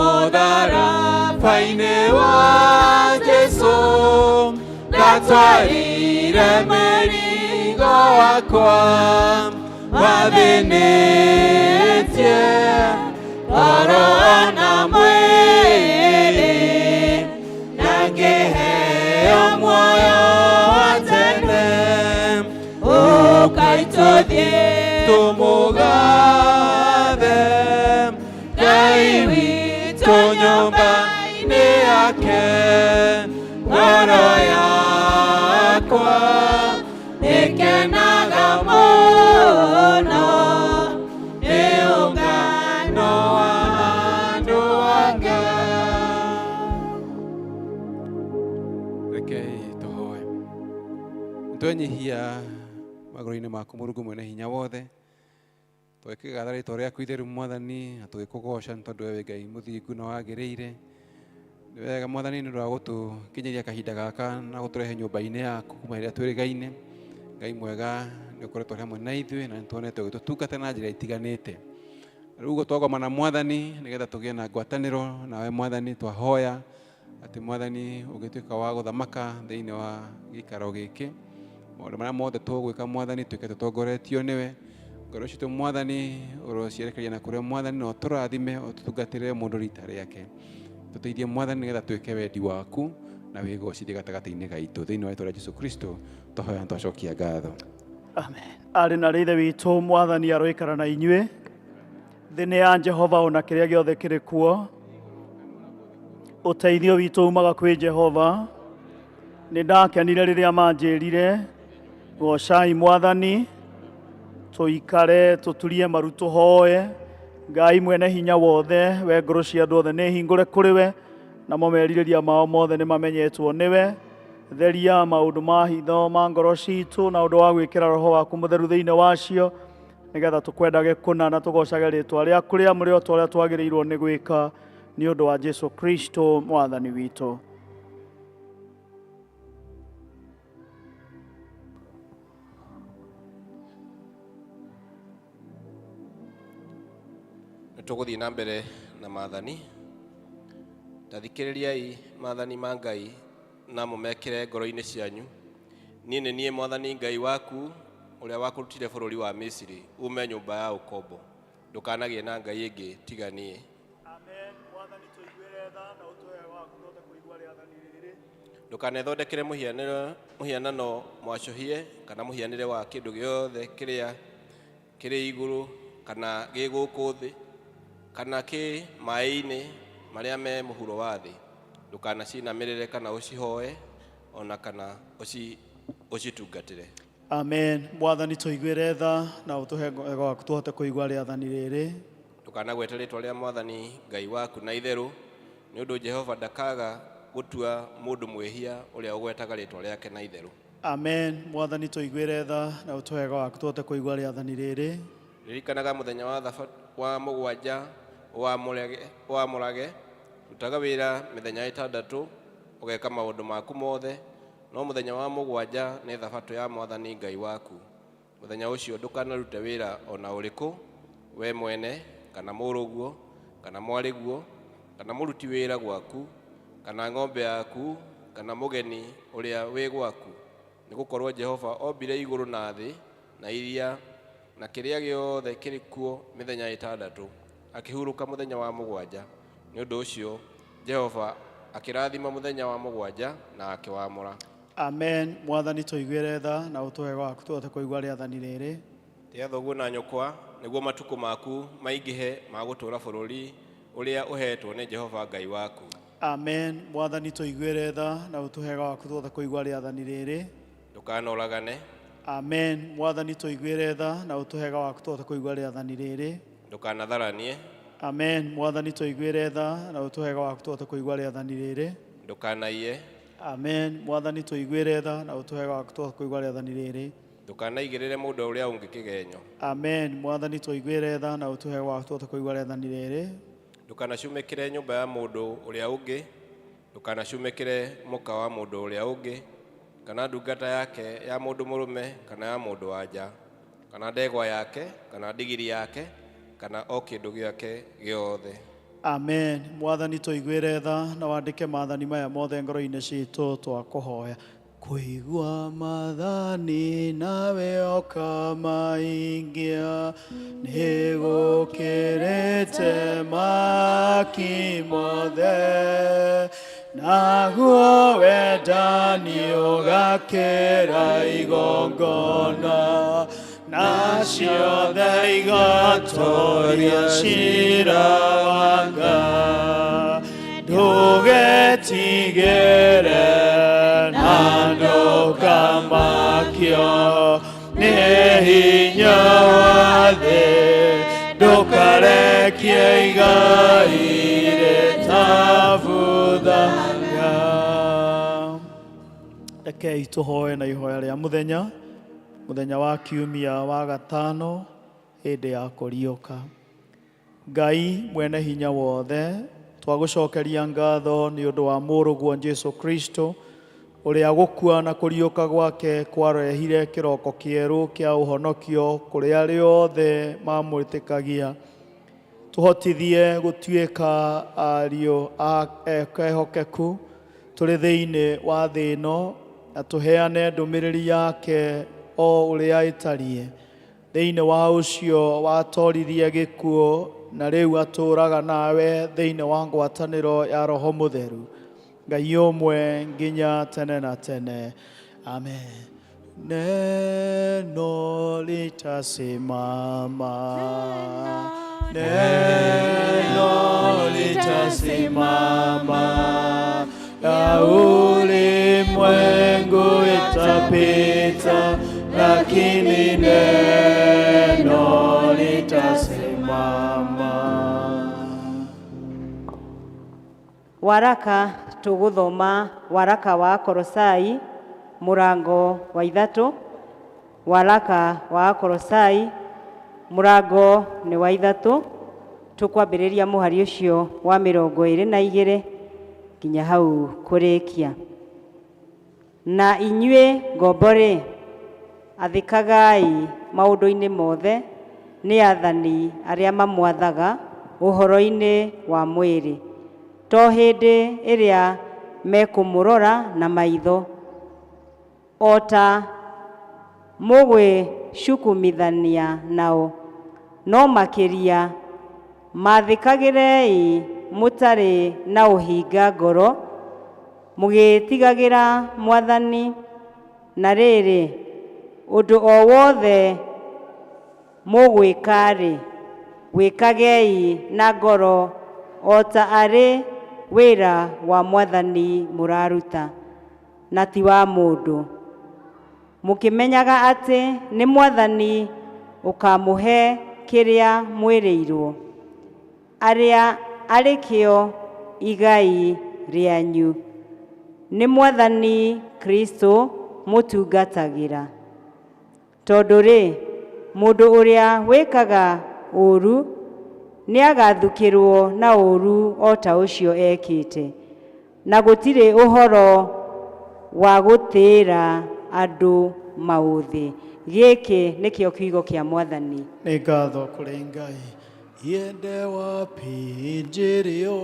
Mũtharaba-inĩ wa Jesũ, ndatwarire mũrigo wakwa wathĩnĩtie ngoro na mwĩrĩ, na ngĩheo muoyo wa tene. Ũkai tũthiĩ tũmũgathe Ngai witũ nyũmba-inĩ yake. Ngoro yakwa nĩkenaga mũno nĩ ũngano wa andũ a Ngai. Rekei tũhoe. Nĩtwenyihia magũrũ-inĩ maku Mũrungu mwene hinya wothe, tũgĩkĩgatha rĩtwa rĩaku itheru Mwathani, na tũgĩkũgoca nĩ tondũ we wĩ Ngai mũthingu na wagĩrĩire. Nĩ wega Mwathani nĩ ũndũ wa gũtũkinyĩria kahinda gaka na gũtũrehe nyũmba-inĩ yaku kuma rĩrĩa twĩrĩgaine. Ngai mwega nĩ ũkoretwo hamwe na ithuĩ na nĩ tuonete ũgĩtũtungata na njĩra itiganĩte. Rĩu ũguo twagomana Mwathani nĩgetha tũgĩe na ngwatanĩro nawe Mwathani, twahoya atĩ Mwathani ũngĩtuĩka wa gũthamaka thĩinĩ wa gĩikaro gĩkĩ, maũndũ marĩa mothe tũgwĩka Mwathani tuĩke tũtongoretio nĩwe. Ngoro citũ Mwathani ũrocierekeria na kũrĩa Mwathani, na ũtũrathime ũtũtungatĩre mũndũ rita rĩake. Tũteithie Mwathani nĩgetha twĩke wendi waku na wĩgocithie gatagatĩ-inĩ gaitũ. Thĩinĩ wa rĩtwa rĩa Jesũ Kristo twahoya na twacokia ngatho. Amen. Arĩ na rĩithe witũ Mwathani aroikara na inyuĩ. Thĩ nĩ ya Jehova ona kĩrĩa gĩothe kĩrĩ kuo. Ũteithio witũ umaga kwĩ Jehova. Nĩ ndakenire rĩrĩa manjĩrire gocai Mwathani, tũikare tũturie maru tũhoe. Ngai mwene hinya wothe, we ngoro cia andũ othe nĩ hingũre kũrĩ we, namo merirĩria mao mothe nĩ mamenyetwo nĩwe. Theria maũndũ ma hitho ma ngoro citũ na ũndũ wa gwĩkĩra roho waku mũtheru thĩinĩ wacio, nĩgetha tũkwendage kũna na tũgocage rĩtwa rĩaku rĩamũre o ta ũrĩa twagĩrĩirwo nĩ gwĩka nĩ ũndũ wa Jesu Kristo Mwathani witũ. Nĩ tũgũthiĩ na mbere na maathani. Ta thikĩrĩriai maathani ma Ngai na mũmekĩre ngoro-inĩ cianyu. Niĩ nĩ niĩ Mwathani Ngai waku ũrĩa wakũrutire bũrũri wa Misiri ume nyũmba ya ũkombo. Ndũkanagĩe na ngai ĩngĩ tiga niĩ. Amen. Mwathani tũiguĩre tha na ũtũhe waku tũhote kũigua rĩathani rĩrĩ. Ndũkanethondekere mũhianano mwacũhie kana mũhianĩre wa kĩndũ gĩothe kĩrĩa kĩrĩ igũrũ kana gĩ gũkũ thĩ kana kĩ maĩ-inĩ marĩa me mũhuro wa thĩ. Ndũkanacinamĩrĩre kana ũcihoe ona kana ũcitungatĩre. Amen. Mwathani tũiguĩre tha na ũtũhe wega waku tũhote kũigua rĩathani rĩrĩ. Ndũkanagwete rĩtwa rĩa Mwathani Ngai waku na itherũ, nĩ ũndũ Jehova ndakaga gũtua mũndũ mwĩhia ũrĩa ũgwetaga rĩtwa rĩake na itherũ. Amen. Mwathani tũiguĩre tha na ũtũhe wega waku tũhote kũigua rĩathani rĩrĩ. Ririkanaga mũthenya wa wa mũgwanja ũwamũrage, rutaga wĩra mĩthenya ĩtandatũ, ũgeka maũndũ maku mothe, no mũthenya wa mũgwanja nĩ thabatũ ya Mwathani Ngai waku. Mũthenya ũcio ndũkanarute wĩra ona ũrĩkũ, we mwene, kana mũrũguo, kana mwarĩguo, kana mũruti wĩra gwaku, kana ng'ombe yaku, kana mũgeni ũrĩa wĩ gwaku. Nĩgũkorwo Jehova ombire igũrũ na thĩ na iria na kĩrĩa gĩothe kĩrĩ kuo mĩthenya ĩtandatũ, akĩhurũka mũthenya wa mũgwanja. Nĩ ũndũ ũcio Jehova akĩrathima mũthenya wa mũgwanja na akĩwamũra. Amen. Mwathani tũiguĩre tha na ũtũhe waku tũhote kũigua rĩathani rĩrĩ. Tĩa thoguo na nyũkwa nĩguo matukũ maku maingĩhe ma gũtũũra bũrũri ũrĩa ũheetwo nĩ Jehova Ngai waku. Amen. Mwathani tũiguĩre tha na ũtũhe waku tũhote kũigua rĩathani rĩrĩ. Ndũkanoragane. Amen. Mwathani tũiguĩre tha na ũtũhe waku tũhote kũigua rĩathani rĩrĩ. Ndũkanatharanie. Amen. Mwathani tũiguĩre tha na ũtũhe waku tũhote kũigua rĩathani rĩrĩ. Ndũkanaiye. Amen. Mwathani tũiguĩre tha na ũtũhe waku tũhote kũigua rĩathani rĩrĩ. Ndũkanaigĩrĩre mũndũ ũrĩa ũngĩ kĩgenyo. Amen. Mwathani tũiguĩre tha na ũtũhe waku tũhote kũigua rĩathani rĩrĩ. Ndũkanacumĩkĩre nyũmba ya mũndũ ũrĩa ũngĩ. Ndũkanacumĩkĩre mũka wa mũndũ ũrĩa ũngĩ, kana ndungata yake ya mũndũ mũrũme kana ya mũndũ wa nja, kana ndegwa yake, kana ndigiri yake, kana o kĩndũ gĩake gĩothe. Amen. Mwathani tũiguĩre tha na wandĩke maathani maya mothe ngoro-inĩ citũ twakũhoya. Kũigua maathani nawe ũkamahingia nĩ gũkĩrĩte maki mothe naguo wendani ũgakĩra igongona na ciothe igatoria cira wa Ngai. Ndũgetigĩre na ndũkamakio nĩ hinya wa thĩ ndũkarekie igai rĩtabuthaga. Rekei tũhoe na ihoya rĩa mũthenya, mũthenya wa kiumia wa gatano hĩndĩ ya kũriũka. Ngai mwene hinya wothe, twagũcokeria ngatho nĩ ũndũ wa mũrũguo Jesu Kristo ũrĩa gũkua na kũriũka gwake kwarehire kĩroko kĩerũ kĩa ũhonokio kũrĩ arĩa othe mamwĩtĩkagia. Tũhotithie gũtuĩka ariũ a ehokeku tũrĩ thĩinĩ wa thĩ ĩno na tũheane ndũmĩrĩri yake o ũrĩa ĩtariĩ. Thĩinĩ wa ũcio watoririe gĩkuũ na rĩu atũũraga nawe thĩinĩ wa ngwatanĩro ya Roho Mũtheru. Ngai ũmwe nginya tene na tene. Amen. Neno litasimama. Neno litasimama. Ya ulimwengu itapita, lakini neno litasimama. Waraka tũgũthoma waraka wa Kolosai mũrango wa 3. Waraka wa Kolosai mũrango nĩ wa 3, tũkwambĩrĩria mũhari ũcio wa 22 nginya hau kũrĩkia. Na inyuĩ ngombo-rĩ, athĩkagai maũndũ-inĩ mothe nĩ athani arĩa mamwathaga ũhoro-inĩ wa mwĩrĩ, to hĩndĩ ĩrĩa mekũmũrora na maitho, o ta mũgwĩcukumithania nao, no makĩria mathĩkagĩrei mũtarĩ na ũhinga ngoro, mũgĩtigagĩra Mwathani. Na rĩrĩ, ũndũ o wothe mũgwĩka-rĩ, wĩkagei na ngoro o ta arĩ wĩra wa Mwathani mũraruta, na ti wa mũndũ, mũkĩmenyaga atĩ nĩ Mwathani ũkamũhe kĩrĩa mwĩrĩirwo, arĩa arĩ kĩo igai rĩanyu. Nĩ Mwathani Kristo mũtungatagĩra. Tondũ rĩ, mũndũ ũrĩa wĩkaga ũũru nĩagathukĩrwo na ũũru o ta ũcio ekĩte, na gũtirĩ ũhoro wa gũtĩĩra andũ maũthĩ. Gĩkĩ nĩkĩo kiugo kĩa Mwathani. Nĩ ngatho kũrĩ Ngai. Iende wapi injili yo?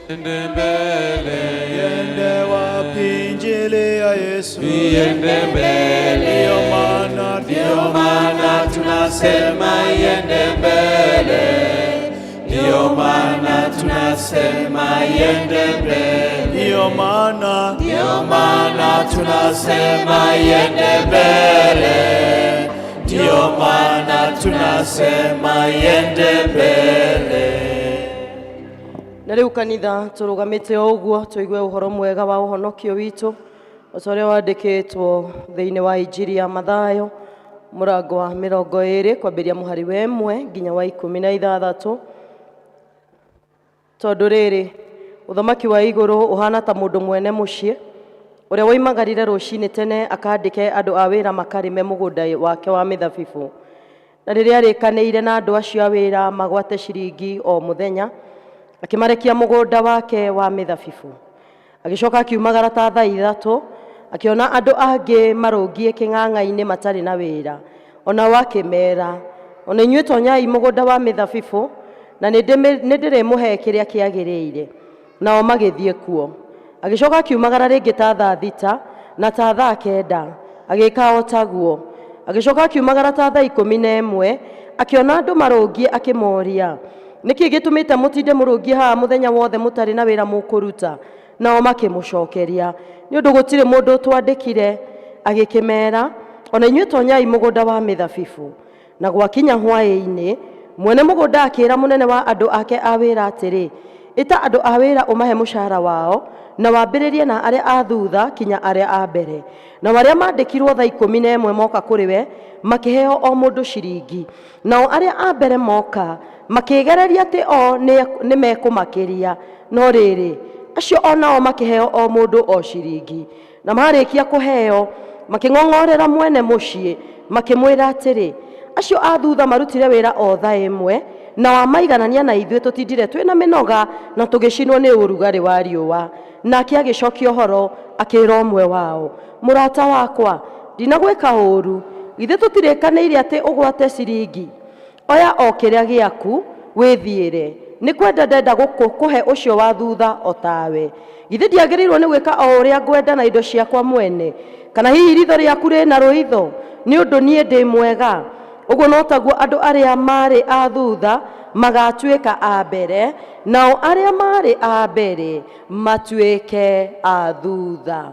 Iende mbele. Iende wapi injili ya Yesu? Iende mbele. Ndio maana, Ndio maana tunasema iende mbele. Ndio maana tunasema iende mbele. Ndio maana, Ndio maana tunasema iende mbele. Ndio maana tunasema iende mbele. Na rĩu kanitha tũrũgamĩte o ũguo tũigue ũhoro mwega wa ũhonokio witũ o ta ũrĩa wandĩkĩtwo thĩinĩ wa Injiri ya Mathayo mũrango wa 20 kwambĩrĩria mũhari wa 1 nginya wa 16. Tondũ rĩrĩ, ũthamaki wa igũrũ ũhana ta mũndũ mwene mũciĩ ũrĩa woimagarire rũcinĩ tene akandĩke andũ a wĩra makarĩme mũgũnda wake wa mĩthabibũ. Na rĩrĩa arĩkanĩire na andũ acio a wĩra magwate ciringi o mũthenya, akĩmarekia mũgũnda wake wa mĩthabibũ. Agĩcoka akiumagara ta thaa 3, akĩona andũ angĩ marũngiĩ kĩng'ang'a-inĩ matarĩ na wĩra. O nao akĩmeera, ona inyuĩ tonyai mũgũnda wa mĩthabibũ, Na nĩndĩrĩmũhe kĩrĩa kĩagĩrĩire. Nao magĩthiĩ kuo. Agĩcoka akiumagara rĩngĩ ta thaa 6 na ta thaa 9, agĩĩka o taguo. Agĩcoka akiumagara ta thaa 11, akĩona andũ marũngiĩ akĩmoria, nĩkĩ gĩtũmĩte mũtinde mũrũngiĩ haha mũthenya wothe mũtarĩ na wĩra mũkũruta? Nao makĩmũcokeria, nĩ ũndũ gũtirĩ mũndũ ũtwandĩkire. Agĩkĩmera, ona inyuĩ tonyai mũgũnda wa mĩthabibũ. Na gwakinya hwaĩ-inĩ, mwene mũgũnda akĩĩra mũnene wa andũ ake a wĩra atĩrĩ, ĩta andũ a wĩra ũmahe mũcara wao, na wambĩrĩrie na arĩa a thutha kinya arĩa a mbere. Nao arĩa mandĩkirwo thaa 11 moka kũrĩ we, makĩheo o mũndũ ciringi. Nao arĩa a mbere moka, makĩgereria atĩ o nĩ mekũmakĩria. No rĩrĩ, acio o nao makĩheo o mũndũ o ciringi. Na marĩkia kũheo, makĩng'ong'orera mwene mũciĩ, makĩmwĩra atĩrĩ, acio a thutha marutire wĩra o thaa 1, na wamaiganania na ithuĩ tũtindire twĩna mĩnoga na tũgĩcinwo nĩ ũrugarĩ wa riũa. Nake agĩcokia ũhoro akĩĩra ũmwe wao, mũrata wakwa, ndinagwĩka ũũru, githĩ tũtirĩkanĩire atĩ ũgwate ciringi? Oya o kĩrĩa gĩaku wĩthiĩre, nĩ kwenda ndenda kũhe ũcio wa thutha o tawe. Githĩ ndiagĩrĩirwo nĩ gwĩka o ũrĩa ngwenda na indo ciakwa mwene? Kana hihi ritho rĩaku rĩna rũitho nĩ ũndũ niĩ ndĩ mwega? Ũguo no taguo andũ arĩa marĩ a thutha magatuĩka a mbere, nao arĩa marĩ a mbere matuĩke a thutha.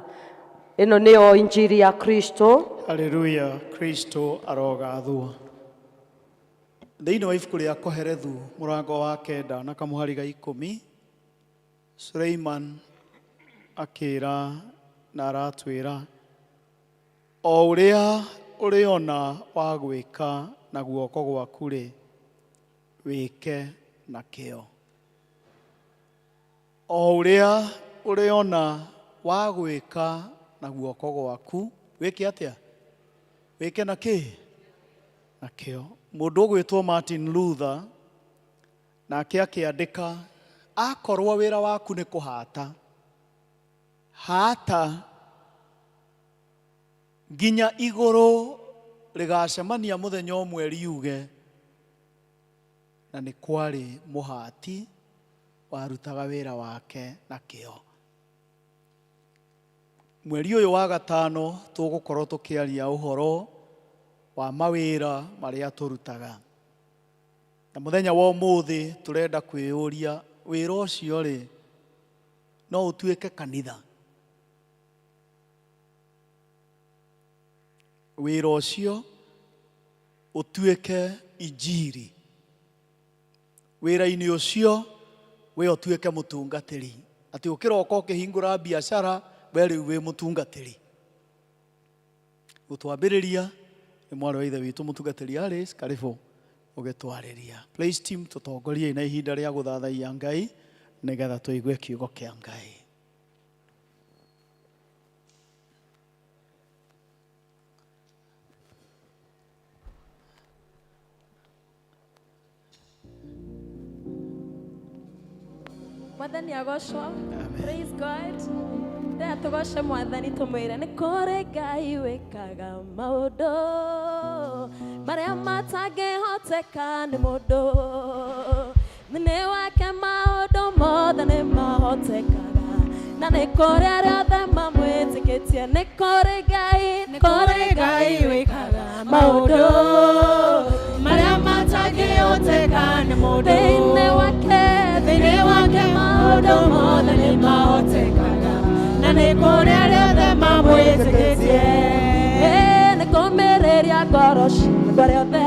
Ĩno nĩyo injiri ya Kristo. Haleluya, Kristo arogathwo. Thĩinĩ wa ibuku rĩa Kohelethu mũrango wa 9 na kamũhari ga 10, Suleiman akĩra na aratwĩra, o ũrĩa ũrĩona wa gwĩka na guoko gwaku rĩ, wĩke na kĩo. O ũrĩa ũrĩona wa gwĩka na guoko gwaku, wĩke atĩa? Wĩke na kĩ? Na kĩo. Mũndũ ũgwĩtwo Martin Luther nake akĩandĩka, akorwo wĩra waku nĩ kũhata, hata nginya igũrũ rĩgacemania mũthenya ũmwe riuge, na nĩ kwarĩ mũhati warutaga wĩra wake na kĩo. Mweri ũyũ wa 5 tũgũkorwo tũkĩaria ũhoro wa mawĩra marĩa tũrutaga. Na mũthenya wa ũmũthĩ tũrenda kwĩyũria, wĩra ũcio rĩ, no ũtuĩke kanitha? Wĩra ũcio ũtuĩke injiri? Wĩra-inĩ ũcio we ũtuĩke mũtungatĩri? Atĩ ũkĩroka ũkĩhingũra biacara, we rĩu wĩ mũtungatĩri. Gũtwambĩrĩria nĩ mwarĩ wa ithe witũ mũtungatĩri Alice, karibu ũgĩtwarĩria. Praise team, tũtongorie na ihinda rĩa gũthathaiya Ngai nĩgetha tũigue kiugo kĩa Ngai. Mwathani agocwo. Praise God. Rĩa tũgoce Mwathani tũmwĩre nĩ kũrĩ Ngai wĩkaga maũndũ marĩa matangĩhoteka nĩ mũndũ. Thĩinĩ wake maũndũ mothe nĩ mahotekaga, na nĩ kũrĩ arĩa othe mamwĩtĩkĩtie. Nĩ kũrĩ Ngai, nĩ kũrĩ Ngai wĩkaga maũndũ marĩa matangĩhoteka nĩ mũndũ. Thĩinĩ wake maũndũ mothe nĩ mahotekaga, na nĩ kũrĩ arĩa othe mamwĩtĩkĩtie. Nĩ kũmĩrĩria ngoro cia andũ arĩa othe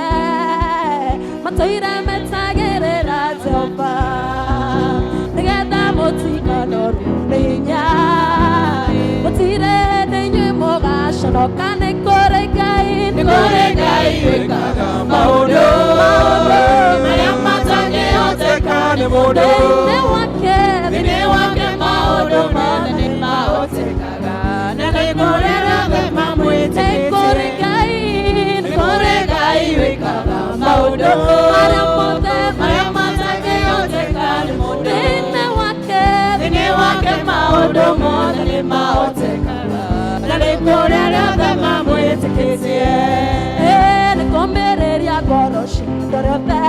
matũire metagĩrĩra Jehova, nĩgetha mũtikanorwo nĩ hinya. Gũtirĩ hĩndĩ inyuĩ mũgaconoka. Nĩ kũrĩ Ngai, nĩ kũrĩ Ngai wĩkaga maũndũ marĩa matangĩhoteka nĩ mũndũ. Thĩinĩ wake maũndũ mothe nĩ mahotekaga, na nĩ kũrĩ arĩa othe mamwĩtĩkĩtie. Nĩ kũrĩ Ngai wĩkaga maũndũ marĩa matangĩhoteka nĩ mũndũ. Thĩinĩ wake maũndũ mothe nĩ mahotekaga, na nĩ kũrĩ arĩa othe mamwĩtĩkĩtie. Nĩ kũmĩrĩria ngoro cia andũ arĩa othe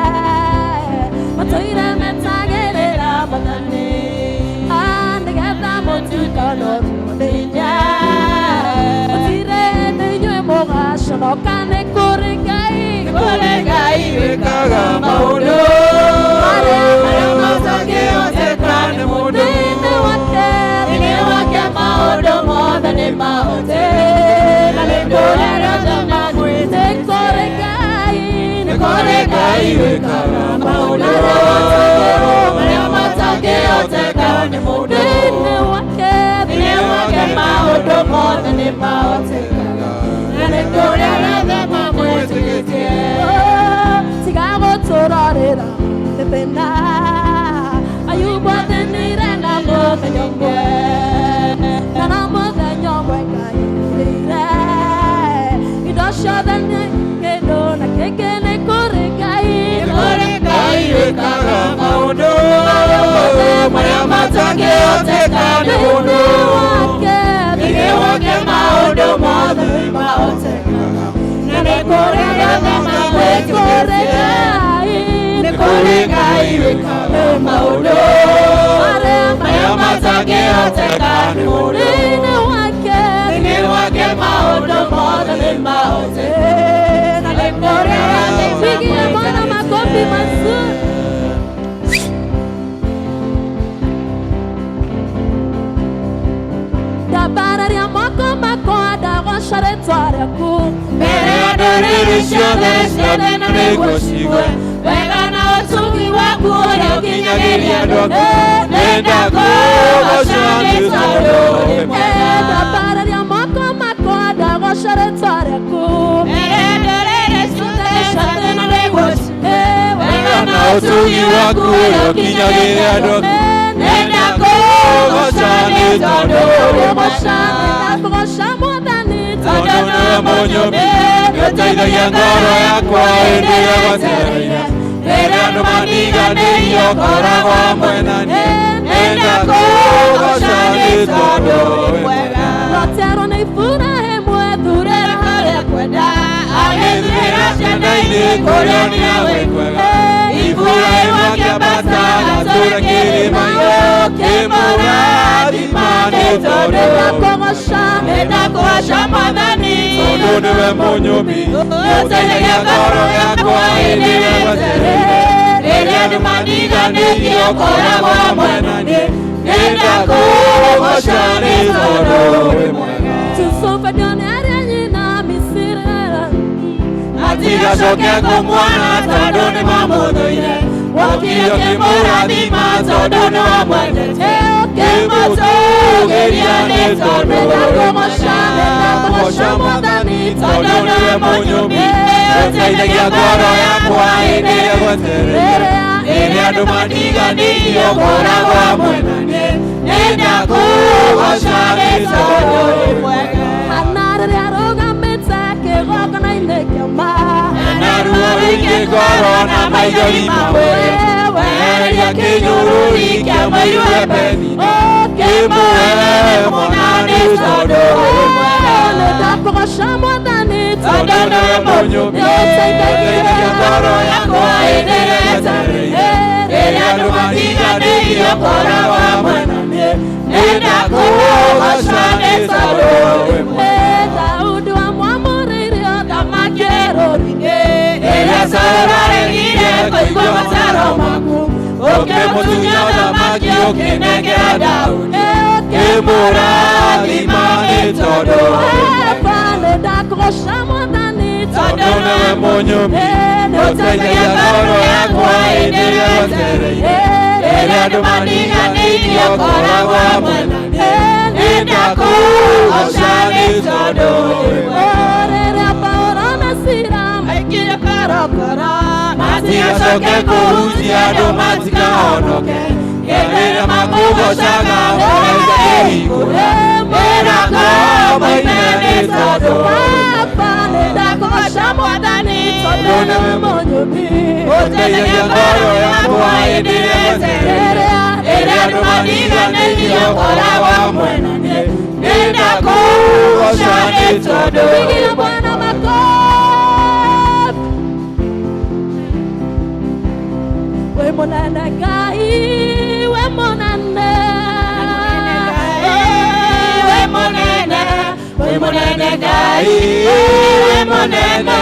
Matũire metagĩrĩra Mwathani, nĩgetha mũtikanorwo nĩ hinya. Gũtirĩ hĩndĩ inyuĩ mũgaconoka, nĩ kũrĩ Ngai, Kũrĩ Ngai wĩkaga maũndũ marĩa matangĩhoteka nĩ mũndũ. Thĩinĩ wake, Thĩinĩ wake maũndũ mothe nĩ mahote, na nĩ kũrĩ arĩa mamwĩtĩkĩtie. Nĩ kũrĩ Ngai, Nĩ kũrĩ Ngai wĩkaga maũndũ marĩa matangĩhoteka nĩ mũndũ. Thĩinĩ wake, Thĩinĩ wake maũndũ mothe nĩ mahotekaga, na nĩ kũrĩ arĩa mamwĩtĩkĩtie. Tiga gũtũrorĩra nĩ thĩna. Ayubu athĩnire na mũthenya ũmwe, na no mũthenya ũmwe Ngai airĩire indo ciothe nĩ kĩndũ na kĩngĩ. Nĩ kũrĩ Ngai, Nĩ kũrĩ Ngai wĩkaga maũndũ marĩa matangĩhoteka nĩ mũndũ. Wake, Thĩinĩ wake maũndũ mothe nĩ mahotekaga, na nĩ kũrĩ arĩa nĩ kũrĩ mamwĩtĩkĩtie. Ngai, Nĩ kũrĩ Ngai wĩkaga maũndũ marĩa matangĩhoteka nĩ mũndũ. Thĩinĩ wake, Thĩinĩ wake maũndũ mothe nĩ mahotekaga, na nĩ kũrĩ arĩa Pigia Bwana makofi mazuri. Ndambararia moko makwa ndagoca rĩtwa rĩaku mbere ya ndũrĩrĩ ciothe ciothe na nĩguo cigue wega na ũtugi waku ũrĩa ũkinyagĩria andũ aku. Nĩndakũgoca nĩ tondũ ũrĩ mwega. Ndambararia moko makwa ndagoca rĩtwa rĩaku Mbere ya ndũrĩrĩ ciothe ciothe na nĩguo cigue wega wega na ũtugi waku ũrĩa ũkinyagĩria andũ aku. Nĩndakũgoca nĩ tondũ ũrĩ mwega. Ndakũgoca Mwathani, Tondũ nĩwe mũnyũmbi, nĩũteithagia ngoro yakwa hĩndĩ ĩrĩa gwetereire. Rĩrĩa andũ mandiganĩirie ũkoragwo hamwe na niĩ. Nĩndakũgoca nĩ tondũ wĩ mwega. Rotero nĩ Iburahĩmu ethurĩra Harĩa kwenda, agĩthiĩra cianda-inĩ kũrĩa nĩwe wĩ kwega. Iburahĩmu akĩambata agatũũra kĩrĩma-inĩ, kĩmũrathima nĩ tondũ Nĩndakũgoca, Nĩndakũgoca Mwathani, Tondũ nĩwe mũnyũmbi, nĩũteithagia ngoro yakwa hĩndĩ ĩrĩa gwetereire. Rĩrĩa andũ mandiganĩirie ũkoragwo hamwe na niĩ. Nĩndakũgoca nĩ tondũ wĩ mwega. Yusufu ndioneire nyina Misiri, Matigacoke kũmuona tondũ nĩmamũthũire. Wokire ũkĩmũrathima tondũ nĩwamwendete. Ũkĩmũtũũgĩria nĩ tondũ wĩ mwega. Nĩndakũgoca Mwathani, Tondũ nĩwe mũnyũmbi, nĩũteithagia ngoro yakwa hĩndĩ ĩrĩa gwetereire. Rĩrĩa andũ mandiganĩirie ũkoragwo hamwe na niĩ. Nĩndakũgoca nĩ tondũ wĩ mwega. Hana rĩrĩa arũgamĩte kĩgongona-inĩ kĩa ma, Na ruo rũingĩ ngoro na maithori mamwĩrĩ, wehereria kĩnyũrũri kĩa mũiru Penina, kĩmũhe mwana nĩ tondũ wĩ mwega. Nĩndakũgoca Mwathani, Tondũ nĩwe mũnyũmbi, nĩũteithagia ngoro yakwa hĩndĩ ĩrĩa gwetereire. Rĩrĩa andũ mandiganĩirie ũkoragwo hamwe na niĩ. Nĩndakũgoca nĩ tondũ wĩ mwega. Daudi wamwamũrĩire ũthamaki rũri-inĩ, Rĩrĩa Saũlũ aregire kũigua mataaro maku, ũkĩmũtunya ũthamaki ũkĩnengera Daudi, kĩmũrathima nĩ tondũ wĩ mwega. Baba, nĩndakũgoca Mwathani, Tondũ nĩwe mũnyũmbi, nĩũteithagia ngoro yakwa hĩndĩ ĩrĩa gwetereire. Rĩrĩa andũ mandiganĩirie ũkoragwo hamwe na niĩ. Nĩndakũgoca nĩ tondũ wĩ mwega. Rĩrĩa Paũlũ na Sila Maikire korokoro, matigacoke kũhunjia andũ matikahonoke. Rĩrĩa makũgocaga mũraika kĩhingũra, ĩrako moime nĩ tondũ wĩ mwega. Baba, nĩndakũgoca Mwathani, tondũ nĩwe mũnyũmbi, Ũteithagia ngoro yakwa hĩndĩ ĩrĩa gwetereire. Rĩrĩa andũ mandiganĩirie ũkoragwo hamwe na niĩ. Nĩndakũgoca nĩ tondũ wĩ Pigia mwega. Bwana makofi. Wĩ mũnene. Ngai, wĩ mũnene,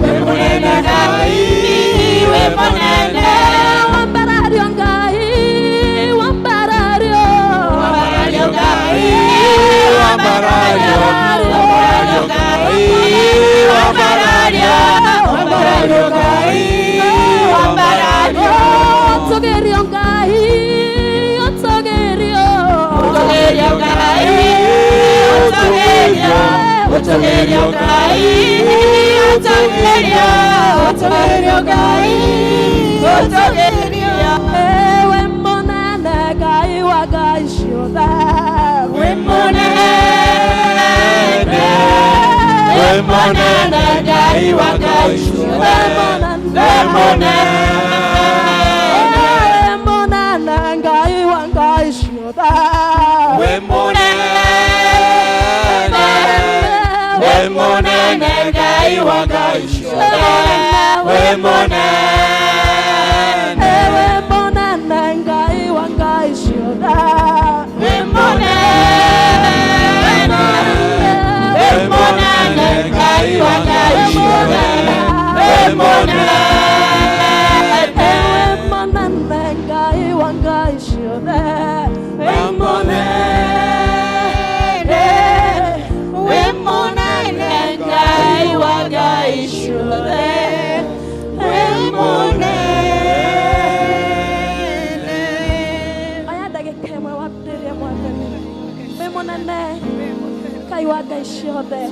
wĩ mũnene Ngai, wĩ mũnene. Wambarario Ngai, wambarario, Wambarario Ngai, wambarario, wambarario Ngai, wambarario, wambarario Ngai, wambarario. Otogerio Ngai, otogerio, Otogerio Ngai, otogerio, otogerio Ngai, otogerio, otogerio Ngai, otogerio. Ewe mũnene Ngai wa ngai ciothe, Wĩ mũnene, wĩ mũnene Ngai wa ngai ciothe, wĩ mũnene. Wĩ mũnene Ngai wa ngai ciothe, Wĩ mũnene, wĩ mũnene Ngai wa ngai ciothe, wĩ mũnene. Ewe mũnene Ngai wa ngai ciothe, Wĩ mũnene, wĩ mũnene Ngai wa ngai ciothe, wĩ mũnene. Ewe mũnene Ngai wa ngai ciothe, Wĩ mũnene, wĩ mũnene Ngai wa ngai ciothe, wĩ mũnene. Oya ndagĩka ĩmwe wambĩrĩrie Mwathani, wĩ mũnene Ngai wa ngai ciothe,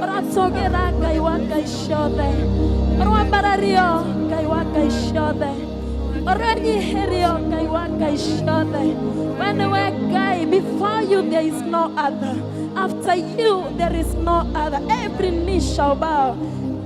ũratũgĩra Ngai wa ngai ciothe, ũrwambarario Ngai wa ngai ciothe, ũranyihĩrio Ngai wa ngai ciothe. We nĩwe Ngai, before you there is no other, after you there is no other. Every knee shall bow,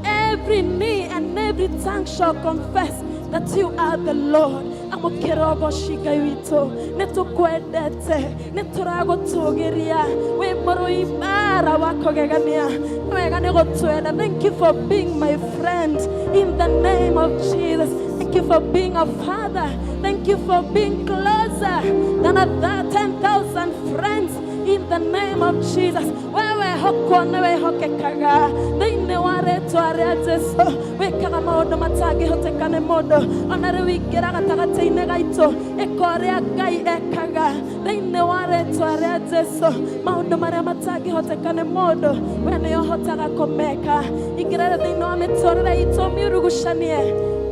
every knee and every tongue shall confess that you are the Lord. Amũkĩra ũgoci Ngai witũ, nĩ tũkwendete, nĩ tũragũtũgĩria, wĩ mũrũi mbara wa kũgegania, nĩ wega nĩ gũtwenda. Thank you for being my friend in the name of Jesus. Thank you for being a father. Thank you for being closer than a 10,000 friends in the name of Jesus. Wewe hokwo nĩ wĩhokekaga thĩinĩ wa rĩtwa rĩa Jesu, wĩkaga maũndũ matangĩhoteka nĩ mũndũ, ona rĩu ingĩra gatagatĩ-inĩ gaitũ, ĩka ũrĩa Ngai ekaga thĩinĩ wa rĩtwa rĩa Jesu. Maũndũ marĩa matangĩhoteka nĩ mũndũ, we nĩ ũhotaga kũmeka. Ingĩra thĩinĩ wa mĩtũrĩre itũ, mĩurugucanie,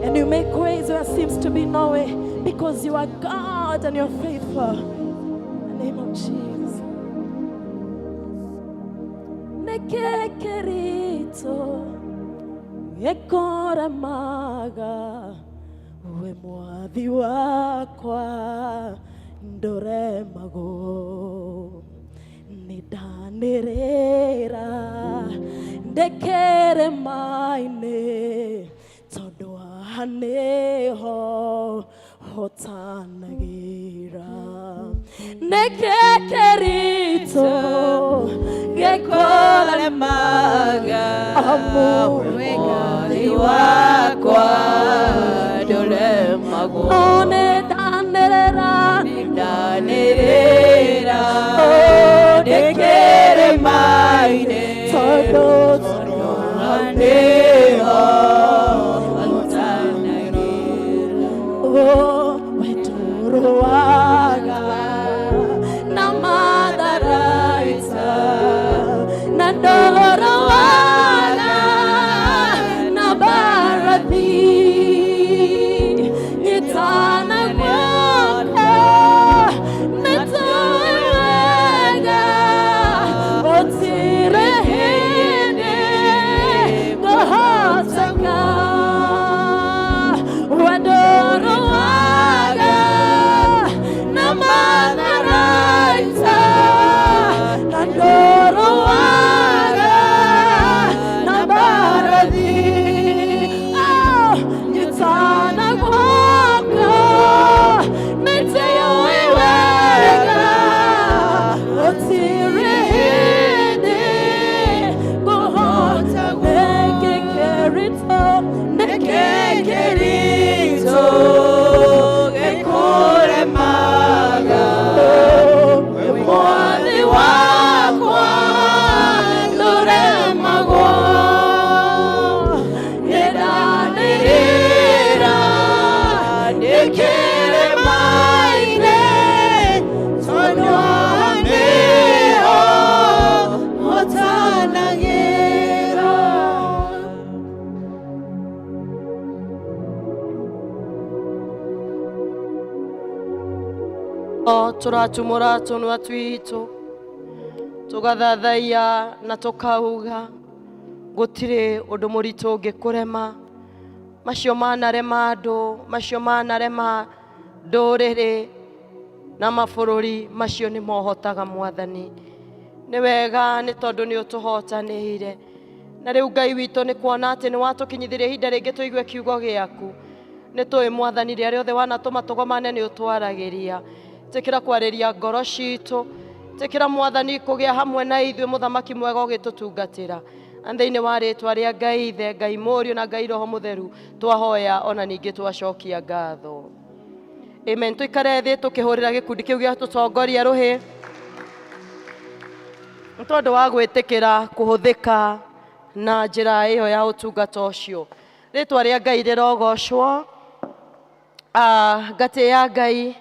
and you make ways where seems to be no way, because you are God and you're faithful. In the name of Jesus. Nĩkĩ kĩritũ gĩkũremaga, we mwathi wakwa ndũremagwo, nĩ ndanĩrĩra ndĩkĩrĩma-inĩ, tondũ haha nĩho hotanagĩra. Nĩkĩ kĩritũ Gĩkũremaga, amu mwathi wakwa ndũremagwo, nĩ ndanĩrĩra, ndanĩrĩra ndĩkĩrĩma-inĩ, tondũ haha nĩho hotanagĩra. Wetũrũaga na matharaita, na ndũrũaga na mbarathi, nyitana guoko nĩtũĩ wega gũtirĩ hĩndĩ ngũhoteka. Wendũrũaga na matharaita, na ndũrũaga na mbarathi, Oh, nyitana guoko nĩtũĩ wega gũtirĩ hĩndĩ ngũhota. Nĩkĩ kĩritũ, nĩkĩ Kĩritũ gĩkũremaga, Tũratumũra tũnua twitũ tũgathathaiya na tũkauga gũtirĩ ũndũ mũritũ ũngĩkũrema. Macio manarema andũ, macio manarema ndũrĩrĩ na mabũrũri, macio nĩ mohotaga Mwathani. Nĩ wega nĩ tondũ nĩ ũtũhotanĩire. Na rĩu Ngai witũ nĩ kuona atĩ nĩ watũkinyithirie ihinda rĩngĩ tũigue kiugo gĩaku. Nĩ tũĩ Mwathani rĩrĩa rĩothe wanatũma tũgomane nĩ ũtwaragĩria. Tĩkĩra kwarĩria ngoro citũ. Tĩkĩra Mwathani kũgĩa hamwe na ithuĩ mũthamaki mwega ũgĩtũtungatĩra. Na thĩinĩ wa rĩtwa rĩa Ngai Ithe, Ngai Mũriũ na Ngai Roho Mũtheru twahoya ona ningĩ twacokia ngatho. Amen. Tũikare thĩ tũkĩhũrĩra gĩkundi kĩu gĩa tũtongoria rũhĩ nĩ tondũ wa gwĩtĩkĩra kũhũthĩka na njĩra ĩyo ya ũtungata ũcio. Rĩtwa rĩa Ngai rĩrogocwo. Ngatĩĩa Ngai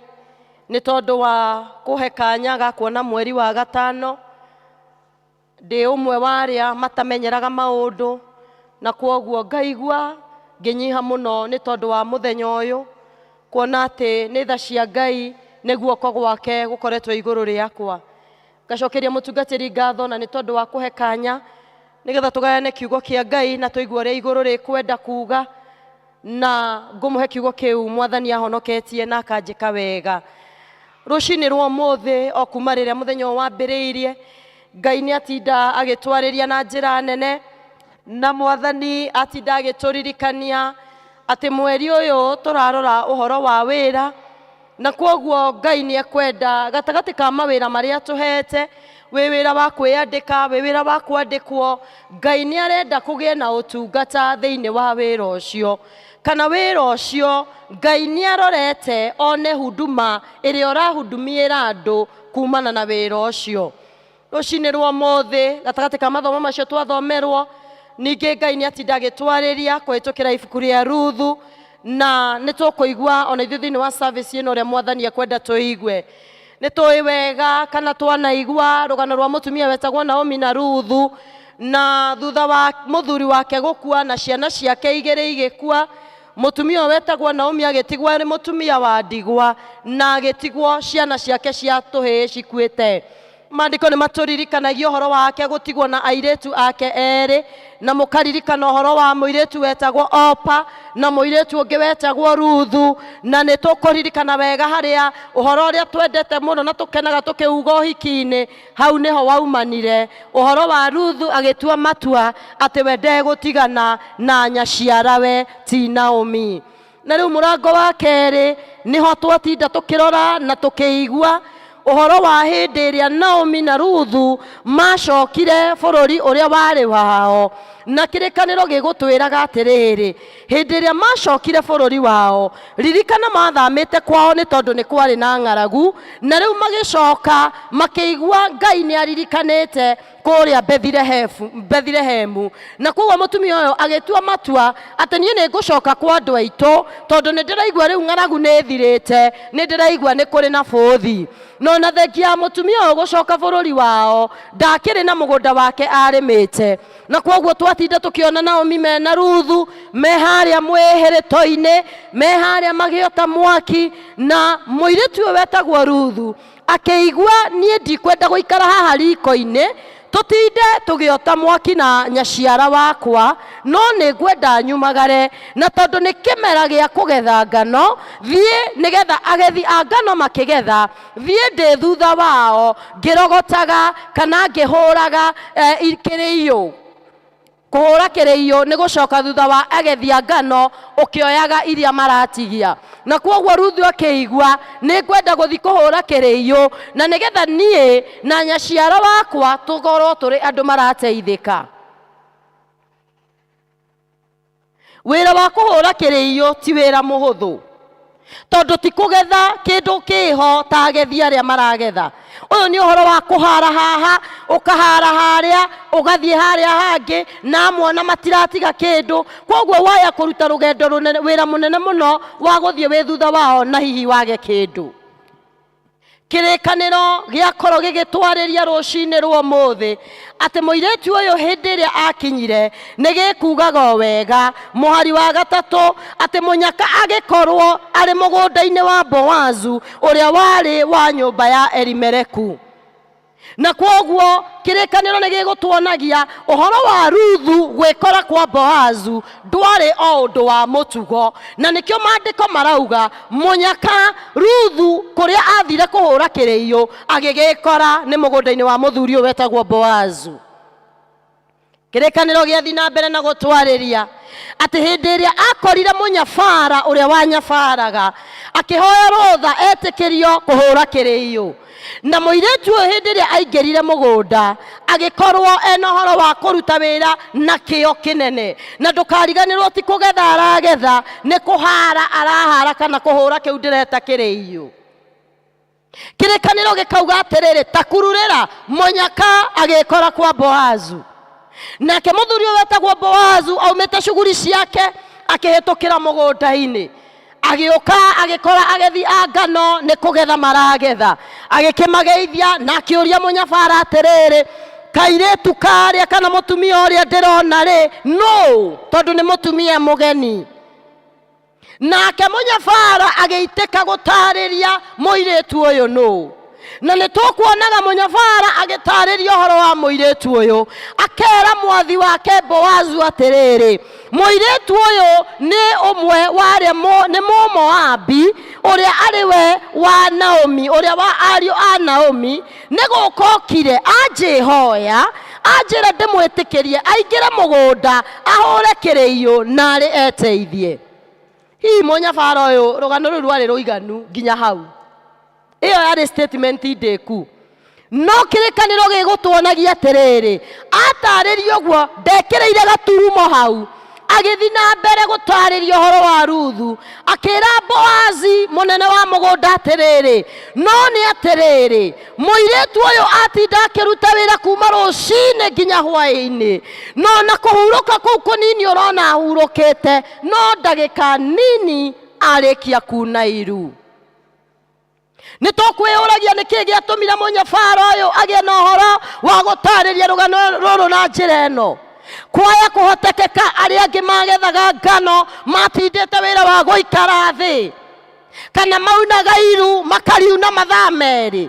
nĩ tondũ wa kũhe kanya ga kuona mweri wa gatano. Ndĩ ũmwe wa arĩa matamenyeraga maũndũ na kwoguo ngaigua ngĩnyiha mũno nĩ tondũ wa mũthenya ũyũ, kuona atĩ nĩ tha cia Ngai nĩ guoko gwake gũkoretwo igũrũ rĩakwa. Ngacokeria mũtungatĩri ngatho na nĩ tondũ wa kũhe kanya nĩgetha tũgayane kiugo kĩa Ngai na tũigue ũrĩa igũrũ rĩkwenda kuga, na ngũmũhe kiugo kĩu Mwathani ahonoketie na akanjĩka wega. Rũcinĩ rwa ũmũthĩ o kuma rĩrĩa mũthenya ũyũ wambĩrĩirie, Ngai nĩ atinda agĩtwarĩria na njĩra nene, na Mwathani atinda agĩtũririkania atĩ mweri ũyũ tũrarora ũhoro wa wĩra, na kwoguo Ngai nĩ ekwenda gatagatĩ ka mawĩra marĩa tũhete, wĩ wĩra wa kwĩyandĩka, wĩ wĩra wa kwandĩkwo, Ngai nĩ arenda kũgĩe na ũtungata thĩinĩ wa wĩra ũcio. Kana wĩra ũcio Ngai nĩ arorete one huduma ĩrĩa ũrahudumiĩra andũ kumana na wĩra ũcio. Rũcinĩ rwa ũmũthĩ gatagatĩ ka mathomo macio twathomerwo, ningĩ Ngai nĩ atinda agĩtwarĩria kũhĩtũkĩra ibuku rĩa Ruthu, na nĩ tũkũigua ona ithuĩ thĩinĩ wa service ĩno ũrĩa Mwathani ekwenda tũigue. Nĩ tũĩ wega kana twanaigua rũgano rwa mũtumia wetagwo Naomi na Ruthu, na thutha wa mũthuri wake gũkua na ciana ciake igĩrĩ igĩkua, mũtumia ũyũ wetagwo Naomi agĩtigwo arĩ mũtumia wa ndigwa na agĩtigwo ciana ciake cia tũhĩĩ cikuĩte. Maandĩko nĩ matũririkanagia ũhoro wake gũtigwo na airĩtu ake erĩ, na mũkaririkana ũhoro wa mũirĩtu wetagwo Opa na mũirĩtu ũngĩ wetagwo Ruthu, na nĩ tũkũririkana wega harĩa ũhoro ũrĩa twendete mũno na tũkenaga tũkĩuga ũhiki-inĩ, hau nĩho waumanire ũhoro wa Ruthu agĩtua matua atĩ we ndegũtigana na nyaciarawe ti Naomi. Na rĩu mũrango wa kerĩ nĩho twatinda tũkĩrora na tũkĩigua ũhoro wa hĩndĩ ĩrĩa Naomi na Ruthu macokire bũrũri ũrĩa warĩ wao, na kĩrĩkanĩro gĩgũtwĩraga atĩrĩrĩ, hĩndĩ ĩrĩa macokire bũrũri wao, ririkana mathamĩte kwao nĩ tondũ nĩ kwarĩ na ng'aragu, na rĩu magĩcoka makĩigua Ngai nĩ aririkanĩte kũrĩa Bethilehemu. Na koguo mũtumia ũyũ agĩtua matua atĩ niĩ nĩ ngũcoka kwa andũ aitũ, tondũ nĩ ndĩraigua rĩu ng'aragu nĩ ĩthirĩte, nĩ ndĩraigua nĩ kũrĩ na bũthi. No na thengia ya mũtumia ũyũ gũcoka bũrũri wao, ndakĩrĩ na mũgũnda wake arĩmĩte. Na koguo twatinda tũkĩona Naomi mena Ruthu me harĩa mwĩhĩrĩto-inĩ, me harĩa magĩota mwaki, na mũirĩtu ũyũ wetagwo Ruthu akĩigua niĩ ndikwenda gũikara haha riko-inĩ tũtinde tũgĩota mwaki na nyaciara wakwa, no nĩ ngwenda nyumagare, na tondũ nĩ kĩmera gĩa kũgetha ngano, thiĩ nĩgetha agethi a ngano makĩgetha, thiĩ ndĩ thutha wao ngĩrogotaga kana ngĩhũraga kĩrĩiyũ. Kũhũra kĩrĩiyũ nĩ gũcoka thutha wa agethi a ngano ũkĩoyaga iria maratigia. Na kwoguo Ruthu akĩigua nĩ ngwenda gũthiĩ kũhũra kĩrĩiyũ, na nĩgetha niĩ na nyaciara wakwa tũkorwo tũrĩ andũ marateithĩka. Wĩra wa kũhũra kĩrĩiyũ ti wĩra mũhũthũ, tondũ ti kũgetha kĩndũ kĩho ta agethi arĩa maragetha. Ũyũ nĩ ũhoro wa kũhara haha, ũkahara harĩa, ũgathiĩ harĩa hangĩ, na amwe ona matiratiga kĩndũ. Kwoguo waya kũruta rũgendo rũnene, wĩra mũnene mũno wa gũthiĩ wĩ thutha wao na hihi wage kĩndũ. Kĩrĩkanĩro gĩakorwo gĩgĩtwarĩria rũcinĩ rwa ũmũthĩ atĩ mũirĩtu ũyũ hĩndĩ ĩrĩa akinyire nĩ gĩkugaga o wega. Mũhari wa gatatũ atĩ mũnyaka agĩkorwo arĩ mũgũnda-inĩ wa Boazu ũrĩa warĩ wa nyũmba ya Elimeleku. Na kwoguo kĩrĩkanĩro nĩ gĩgũtuonagia ũhoro wa Ruthu gwĩkora kwa Boazu ndwarĩ o ũndũ wa mũtugo, na nĩkĩo maandĩko marauga mũnyaka Ruthu kũrĩa athire kũhũra kĩrĩiyũ agĩgĩkora nĩ mũgũnda-inĩ wa mũthuri ũyũ wetagwo Boazu. Kĩrĩkanĩro gĩathi na mbere na gũtwarĩria atĩ hĩndĩ ĩrĩa akorire mũnyabara ũrĩa wanyabaraga akĩhoya rũtha etĩkĩrio kũhũra kĩrĩiyũ, na mũirĩtu ũyũ hĩndĩ ĩrĩa aingĩrire mũgũnda agĩkorwo ena ũhoro wa kũruta wĩra na kĩo kĩnene, na ndũkariganĩrwo ti kũgetha aragetha, nĩ kũhara arahara kana kũhũra kĩu ndĩreta kĩrĩiyũ. Kĩrĩkanĩro gĩkauga atĩrĩrĩ, ta kururĩra mũnyaka agĩkora kwa Boazu. Nake mũthuri ũyũ wetagwo Boazu aumĩte cuguri ciake akĩhĩtũkĩra mũgũnda-inĩ, agĩũka agĩkora agethi a ngano nĩ kũgetha maragetha, agĩkĩmageithia na akĩũria mũnyabara atĩrĩrĩ, kairĩtu karĩa kana mũtumia ũrĩa ndĩrona rĩ nũ? Tondũ nĩ mũtumia mũgeni. Nake mũnyabara agĩitĩka gũtarĩria mũirĩtu ũyũ nũ. Na nĩ tũkuonaga mũnyabara agĩtarĩria ũhoro wa mũirĩtu ũyũ, akera mwathi wake Boazu atĩrĩrĩ, mũirĩtu ũyũ nĩ ũmwe wa arĩa nĩ Mũmoabi ũrĩa arĩ we wa Naomi, ũrĩa wa ariũ a Naomi, nĩ gũka okire anjĩhoya anjĩra ndĩmwĩtĩkĩrie aingĩre mũgũnda ahũre kĩrĩiyũ narĩ eteithie. Hihi mũnyabara ũyũ rũgano rũu rwarĩ rũiganu nginya hau? Ĩyo yarĩ statement ndĩku. No kĩrĩkanĩro gĩgũtuonagia atĩrĩrĩ, atarĩria ũguo ndekĩrĩire gaturumo hau, agĩthiĩ na mbere gũtarĩria ũhoro wa Ruthu, akĩra Boazi mũnene wa mũgũnda atĩrĩrĩ, no nĩ atĩrĩrĩ, mũirĩtu ũyũ atinda akĩruta wĩra kuma rũcinĩ nginya hwaĩ-inĩ, no na kũhurũka kũu kũnini ũrona ahurũkĩte, no ndagĩka nini arĩkia kuna iru. Nĩ tũkwĩyũragia nĩ kĩĩ gĩatũmire mũnyabara ũyũ agĩe na ũhoro wa gũtarĩria rũgano rũrũ na njĩra ĩno. Kwaya kũhotekeka arĩa angĩ magethaga ngano matindĩte wĩra wa gũikara thĩ, kana maunaga iru makariuna mathaa merĩ.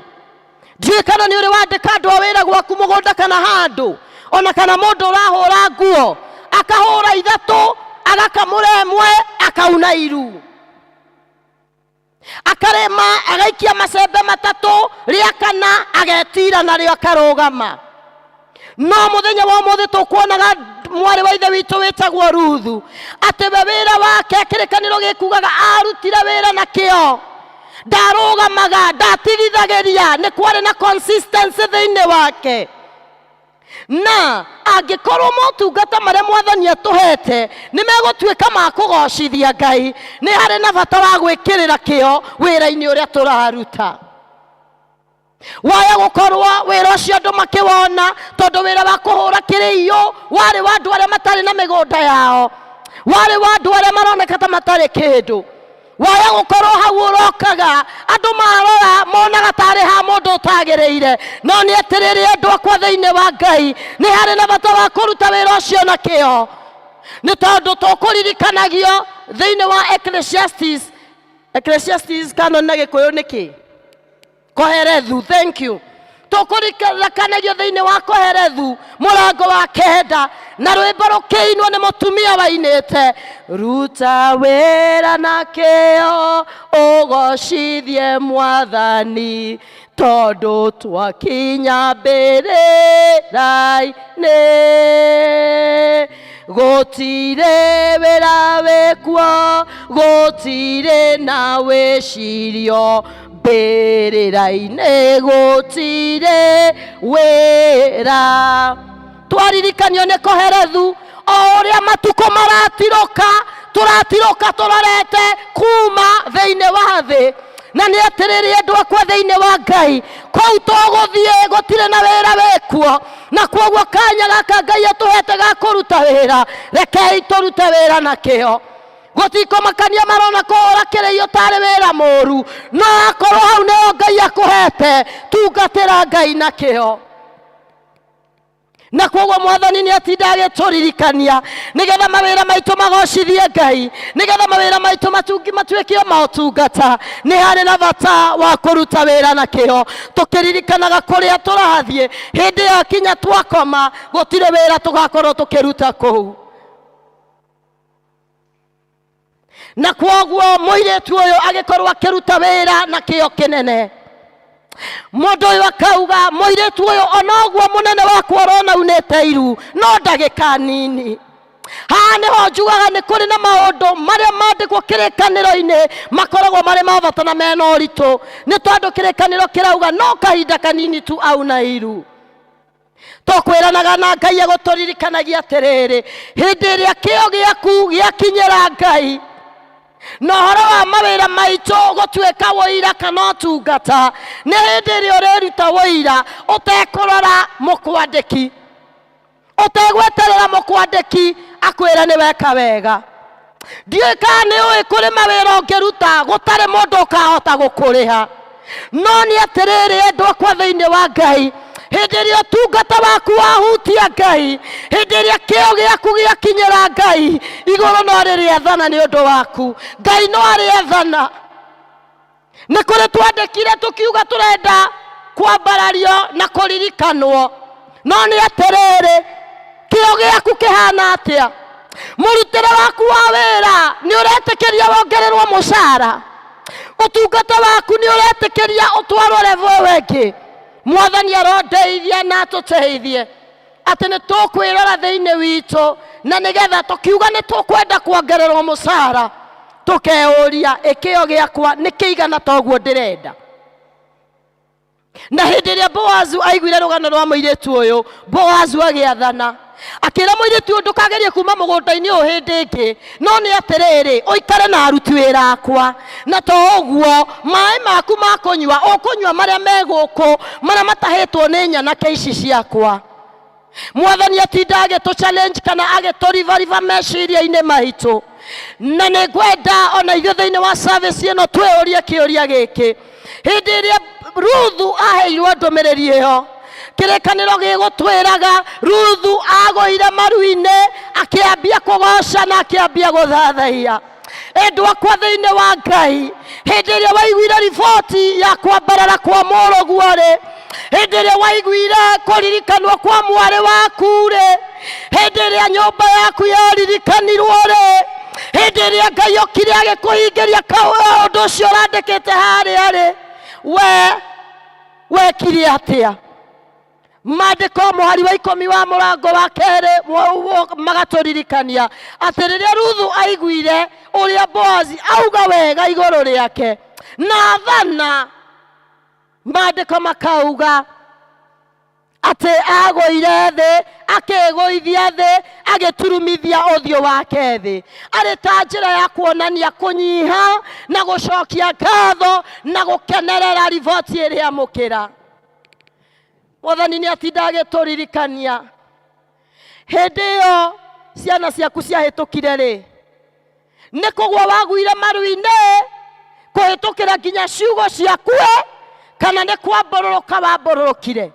Ndiũĩ kana nĩ ũrĩ wandĩka andũ a wĩra gwaku mũgũnda kana handũ, ona kana mũndũ ũrahũra nguo akahũra ithatũ agakamũra ĩmwe akauna iru, akarĩma agaikia macembe matatũ, rĩa kana agetira narĩo akarũgama. No mũthenya wa ũmũthĩ tũkuonaga mwarĩ wa ithe witũ wĩtagwo Ruthu atĩ we wĩra wake kĩrĩkanĩro gĩkugaga arutire wĩra na kĩo, ndarũgamaga, ndatigithagĩria, nĩ kwarĩ na consistency thĩinĩ wake. Na angĩkorwo motungata marĩa mwathani atũhete nĩ megũtuĩka ma kũgocithia Ngai, nĩ harĩ na bata wa gwĩkĩrĩra kĩo wĩra-inĩ ũrĩa tũraruta. Waya gũkorwo wĩra ũcio andũ makĩwona, tondũ wĩra wa kũhũra kĩrĩiyũ warĩ wa andũ arĩa matarĩ na mĩgũnda yao, warĩ wa andũ arĩa maroneka ta matarĩ kĩndũ. Waya gũkorwo hau ũrokaga andũ marora monaga tarĩ ha mũndũ ũtagĩrĩire, no nĩ atĩrĩrĩ andũ akwa thĩinĩ wa Ngai, nĩ harĩ na bata wa kũruta wĩra ũcio na kĩo, nĩ tondũ tũkũririkanagio thĩinĩ wa Ecclesiastes. Ecclesiastes kana na Gĩkũyũ nĩ kĩ? Koherethu, thank you. Tũkũririkanagio thĩinĩ wa Koherethu mũrango wa 9, na rwĩmbo rũkĩinwo nĩ mũtumia wainĩte, ruta wĩra na kĩo ũgocithie mwathani, tondũ twakinya mbĩrĩra-inĩ gũtirĩ wĩra wĩkuo, gũtirĩ na wĩcirio, mbĩrĩra-inĩ gũtirĩ wĩra. Twaririkanio nĩ Koherethu o ũrĩa matukũ maratirũka, tũratirũka tũrorete kuma thĩinĩ wa thĩ, na nĩ atĩrĩrĩ andũ akwa thĩinĩ wa Ngai, kũu tũgũthiĩ gũtirĩ na wĩra wĩkuo, na kwoguo kanya gaka Ngai atũhete ga kũruta wĩra, rekei tũrute wĩra na kĩo. Gũtikũmakania marona kũhũra kĩrĩio tarĩ wĩra mũru, no akorwo hau nĩho Ngai akũhete, tungatĩra Ngai na kĩo. Na koguo Mwathani nĩ atinda agĩtũririkania nĩgetha mawĩra maitũ magocithie Ngai, nĩgetha mawĩra maitũ matuĩke motungata. Nĩ harĩ na bata wa kũruta wĩra na kĩo, tũkĩririkanaga kũrĩa tũrathiĩ. Hĩndĩ yakinya twakoma, gũtirĩ wĩra tũgakorwo tũkĩruta kũu. Na kwoguo mũirĩtu ũyũ agĩkorwo akĩruta wĩra na kĩo kĩnene. Mũndũ ũyũ akauga, mũirĩtu ũyũ ona ũguo mũnene wakwa ũrona unĩte iru, no ndagĩka nini. Haha nĩho njugaga nĩ kũrĩ na maũndũ marĩa mandĩkwo kĩrĩkanĩro-inĩ makoragwo marĩ ma bata na mena ũritũ, nĩ tondũ kĩrĩkanĩro kĩrauga no kahinda kanini tu auna iru. Tũkwĩranaga na Ngai agũtũririkanagia atĩrĩrĩ, hĩndĩ ĩrĩa kĩo gĩaku gĩakinyĩra Ngai na ũhoro wa mawĩra maitũ gũtuĩka wũira kana ũtungata, nĩ hĩndĩ ĩrĩa ũrĩruta wũira ũtekũrora mũkwandĩki, ũtegweterera mũkwandĩki akwĩre nĩ weka wega. Ndiũĩ kana nĩ ũĩ kũrĩ mawĩra ũngĩruta gũtarĩ mũndũ ũkahota gũkũrĩha. No nĩ atĩrĩrĩ, endwa akwa thĩinĩ wa Ngai, hĩndĩ ĩrĩa ũtungata waku wahutia Ngai, hĩndĩ ĩrĩa kĩo gĩaku gĩakinyĩra Ngai, igũrũ no rĩrĩathana nĩ ũndũ waku. Ngai no arĩathana. Nĩ kũrĩ twandĩkire tũkiuga tũrenda kwambarario na kũririkanwo, no nĩ atĩrĩrĩ, kĩo gĩaku kĩhana atĩa? Mũrutĩre waku wa wĩra nĩ ũretĩkĩria wongererwo mũcara? Ũtungata waku nĩ ũretĩkĩria ũtwarwo level ĩyo ĩngĩ? Mwathani arondeithia na atũteithie atĩ nĩ tũkwĩrora thĩinĩ witũ, na nĩgetha tũkiuga nĩ tũkwenda kuongererwo mũcara, tũkeyũria ĩkĩo gĩakwa nĩ kĩigana ta ũguo ndĩrenda. Na hĩndĩ ĩrĩa Boazu aiguire rũgano rwa mũirĩtu ũyũ, Boazu agĩathana akĩra mũirĩtu ũyũ, ndũkagerie kuma mũgũnda-inĩ ũyũ hĩndĩ ĩngĩ, no nĩ atĩrĩrĩ, ũikare na aruti wĩra akwa, na to ũguo, maĩ maku ma kũnyua ũkũnyua marĩa me gũkũ, marĩa matahĩtwo nĩ nyanake ici ciakwa. Mwathani atinda agĩtũ challenge kana agĩtũribariba meciria-inĩ maitũ, na nĩ ngwenda ona ithuĩ thĩinĩ wa service ĩno twĩyũrie kĩũria gĩkĩ. Hĩndĩ ĩrĩa Ruthu aheirwo ndũmĩrĩri ĩyo, kĩrĩkanĩro gĩgũtwĩraga Ruthu agũire maru-inĩ, akĩambia kũgoca na akĩambia gũthathaiya. Endwa akwa thĩinĩ wa Ngai, hĩndĩ ĩrĩa waiguire riboti ya kwambarara kwa mũrũguo-rĩ, hĩndĩ ĩrĩa waiguire kũririkanwo kwa mwarĩ waku-rĩ, hĩndĩ ĩrĩa nyũmba yaku yaririkanirwo-rĩ, hĩndĩ ĩrĩa Ngai okire agĩkũhingĩria ũndũ ũcio ũrandĩkĩte harĩa-rĩ, we wekire atĩa? Maandĩko mũhari wa 10 wa mũrango wa kerĩ magatũririkania atĩ rĩrĩa Ruthu aiguire ũrĩa Boazi auga wega igũrũ rĩake na athana, maandĩko makauga atĩ agũire thĩ, akĩgũithia thĩ, agĩturumithia ũthiũ wake thĩ, arĩ ta njĩra ya kuonania kũnyiha na gũcokia ngatho na gũkenerera riboti ĩrĩa amũkĩra. Mwathani nĩ atinda agĩtũririkania hĩndĩ ĩyo ciana ciaku ciahĩtũkire rĩ, nĩ kũgwa waguire maru-inĩ kũhĩtũkĩra nginya ciugo ciaku, kana nĩ kwambũrũrũka wambũrũrũkire?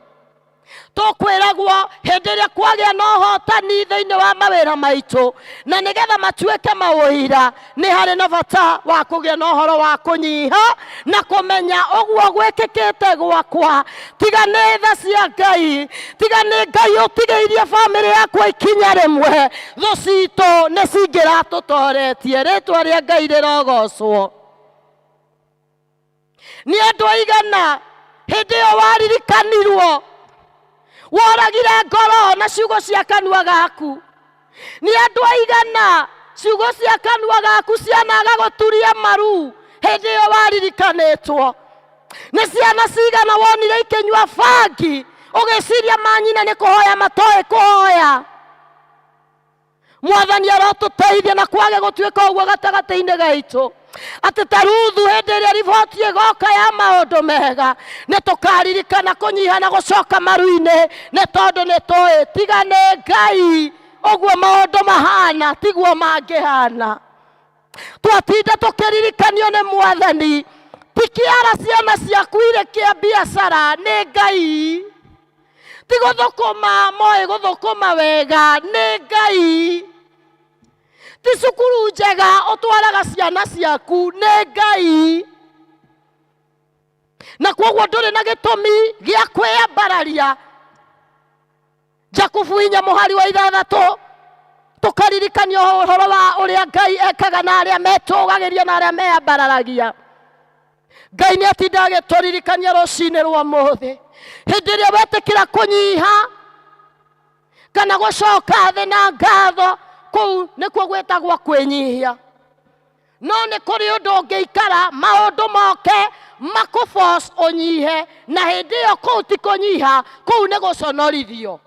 Tũkwĩragwo hĩndĩ ĩrĩa kwagĩa na ũhotani thĩinĩ wa mawĩra maitũ, na nĩgetha matuĩke mawũira, nĩ harĩ na bata wa kũgĩa na ũhoro wa kũnyiha na kũmenya ũguo gwĩkĩkĩte gwakwa. Tiga nĩ tha cia Ngai, tiga nĩ Ngai ũtigĩirie bamĩrĩ yakwa ikinya rĩmwe, thũ citũ nĩ cingĩratũtoretie. Rĩtwa rĩa Ngai rĩrogocwo. Nĩ andũ aigana hĩndĩ ĩyo waririkanirwo woragire ngoro na ciugo cia kanua gaku? Nĩ andũ aigana ciugo cia kanua gaku cianaga gũturia maru hĩndĩ ĩyo waririkanĩtwo? Nĩ ciana cigana wonire ikĩnyua bangi ũgĩciria manyina nĩ kũhoya matoĩ kũhoya? Mwathani arotũteithia na kwage gũtuĩka ũguo gatagatĩ-inĩ gaitũ, atĩ ta Ruthu hĩndĩ ĩrĩa riboti ĩgoka ya maũndũ mega, nĩ tũkaririkana kũnyiha na gũcoka maru-inĩ, nĩ tondũ nĩ tũĩ tiga nĩ Ngai ũguo maũndũ mahana tiguo mangĩhana. Twatinda tũkĩririkanio nĩ Mwathani, ti kĩara ciana ciaku irĩ kĩa biacara, nĩ Ngai. Ti gũthũkũma moĩ gũthũkũma wega, nĩ Ngai. Ti cukuru njega ũtwaraga ciana ciaku, nĩ Ngai. Na kwoguo ndũrĩ na gĩtũmi gĩa kwĩyambararia. Jakubu 4 mũhari wa 6 tũkaririkanio ũhoro wa ũrĩa Ngai ekaga na arĩa metũgagĩria na arĩa meyambararagia. Ngai nĩ atinda agĩtũririkania rũcinĩ rwa mũthĩ, hĩndĩ ĩrĩa wetĩkĩra kũnyiha kana gũcoka thĩ na ngatho, kũu nĩkuo gwĩtagwo kwĩnyihia. No nĩ kũrĩ ũndũ ũngĩikara maũndũ moke makũ force ũnyihe, na hĩndĩ ĩyo kũu ti kũnyiha, kũu nĩ gũconorithio.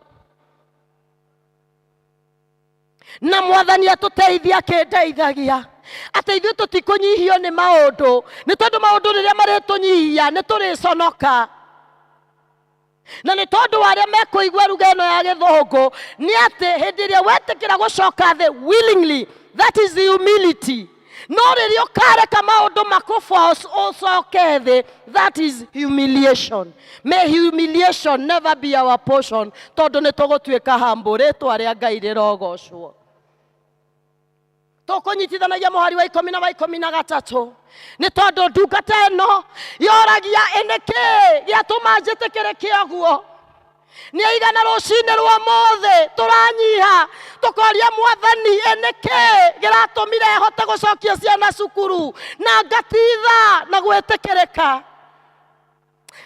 Na Mwathani atũteithia akĩndeithagia atĩ ithuĩ tũtikũnyihio nĩ maũndũ, nĩ tondũ maũndũ rĩrĩa marĩtũnyihia nĩ tũrĩconoka. Na nĩ tondũ wa arĩa mekũigua ruga ĩno ya gĩthũngũ, nĩ atĩ hĩndĩ ĩrĩa wetĩkĩra gũcoka thĩ willingly, that is humility. No rĩrĩa ũkareka maũndũ makũ force ũcoke thĩ, that is humiliation. May humiliation never be our portion, tondũ nĩ tũgũtuĩka humble. Rĩtwa rĩa Ngai rĩrogocwo. Tũkũnyitithanagia mũhari wa 10 na wa 13, nĩ tondũ ndungata ĩno yoragia, ĩ nĩkĩ gĩatũma njĩtĩkĩrĩke ũguo? Nĩ aigana rũcinĩ rwa mũthĩ tũranyiha tũkoria Mwathani, ĩ nĩkĩ gĩratũmire hote gũcokia ciana cukuru na ngatitha na gwĩtĩkĩrĩka?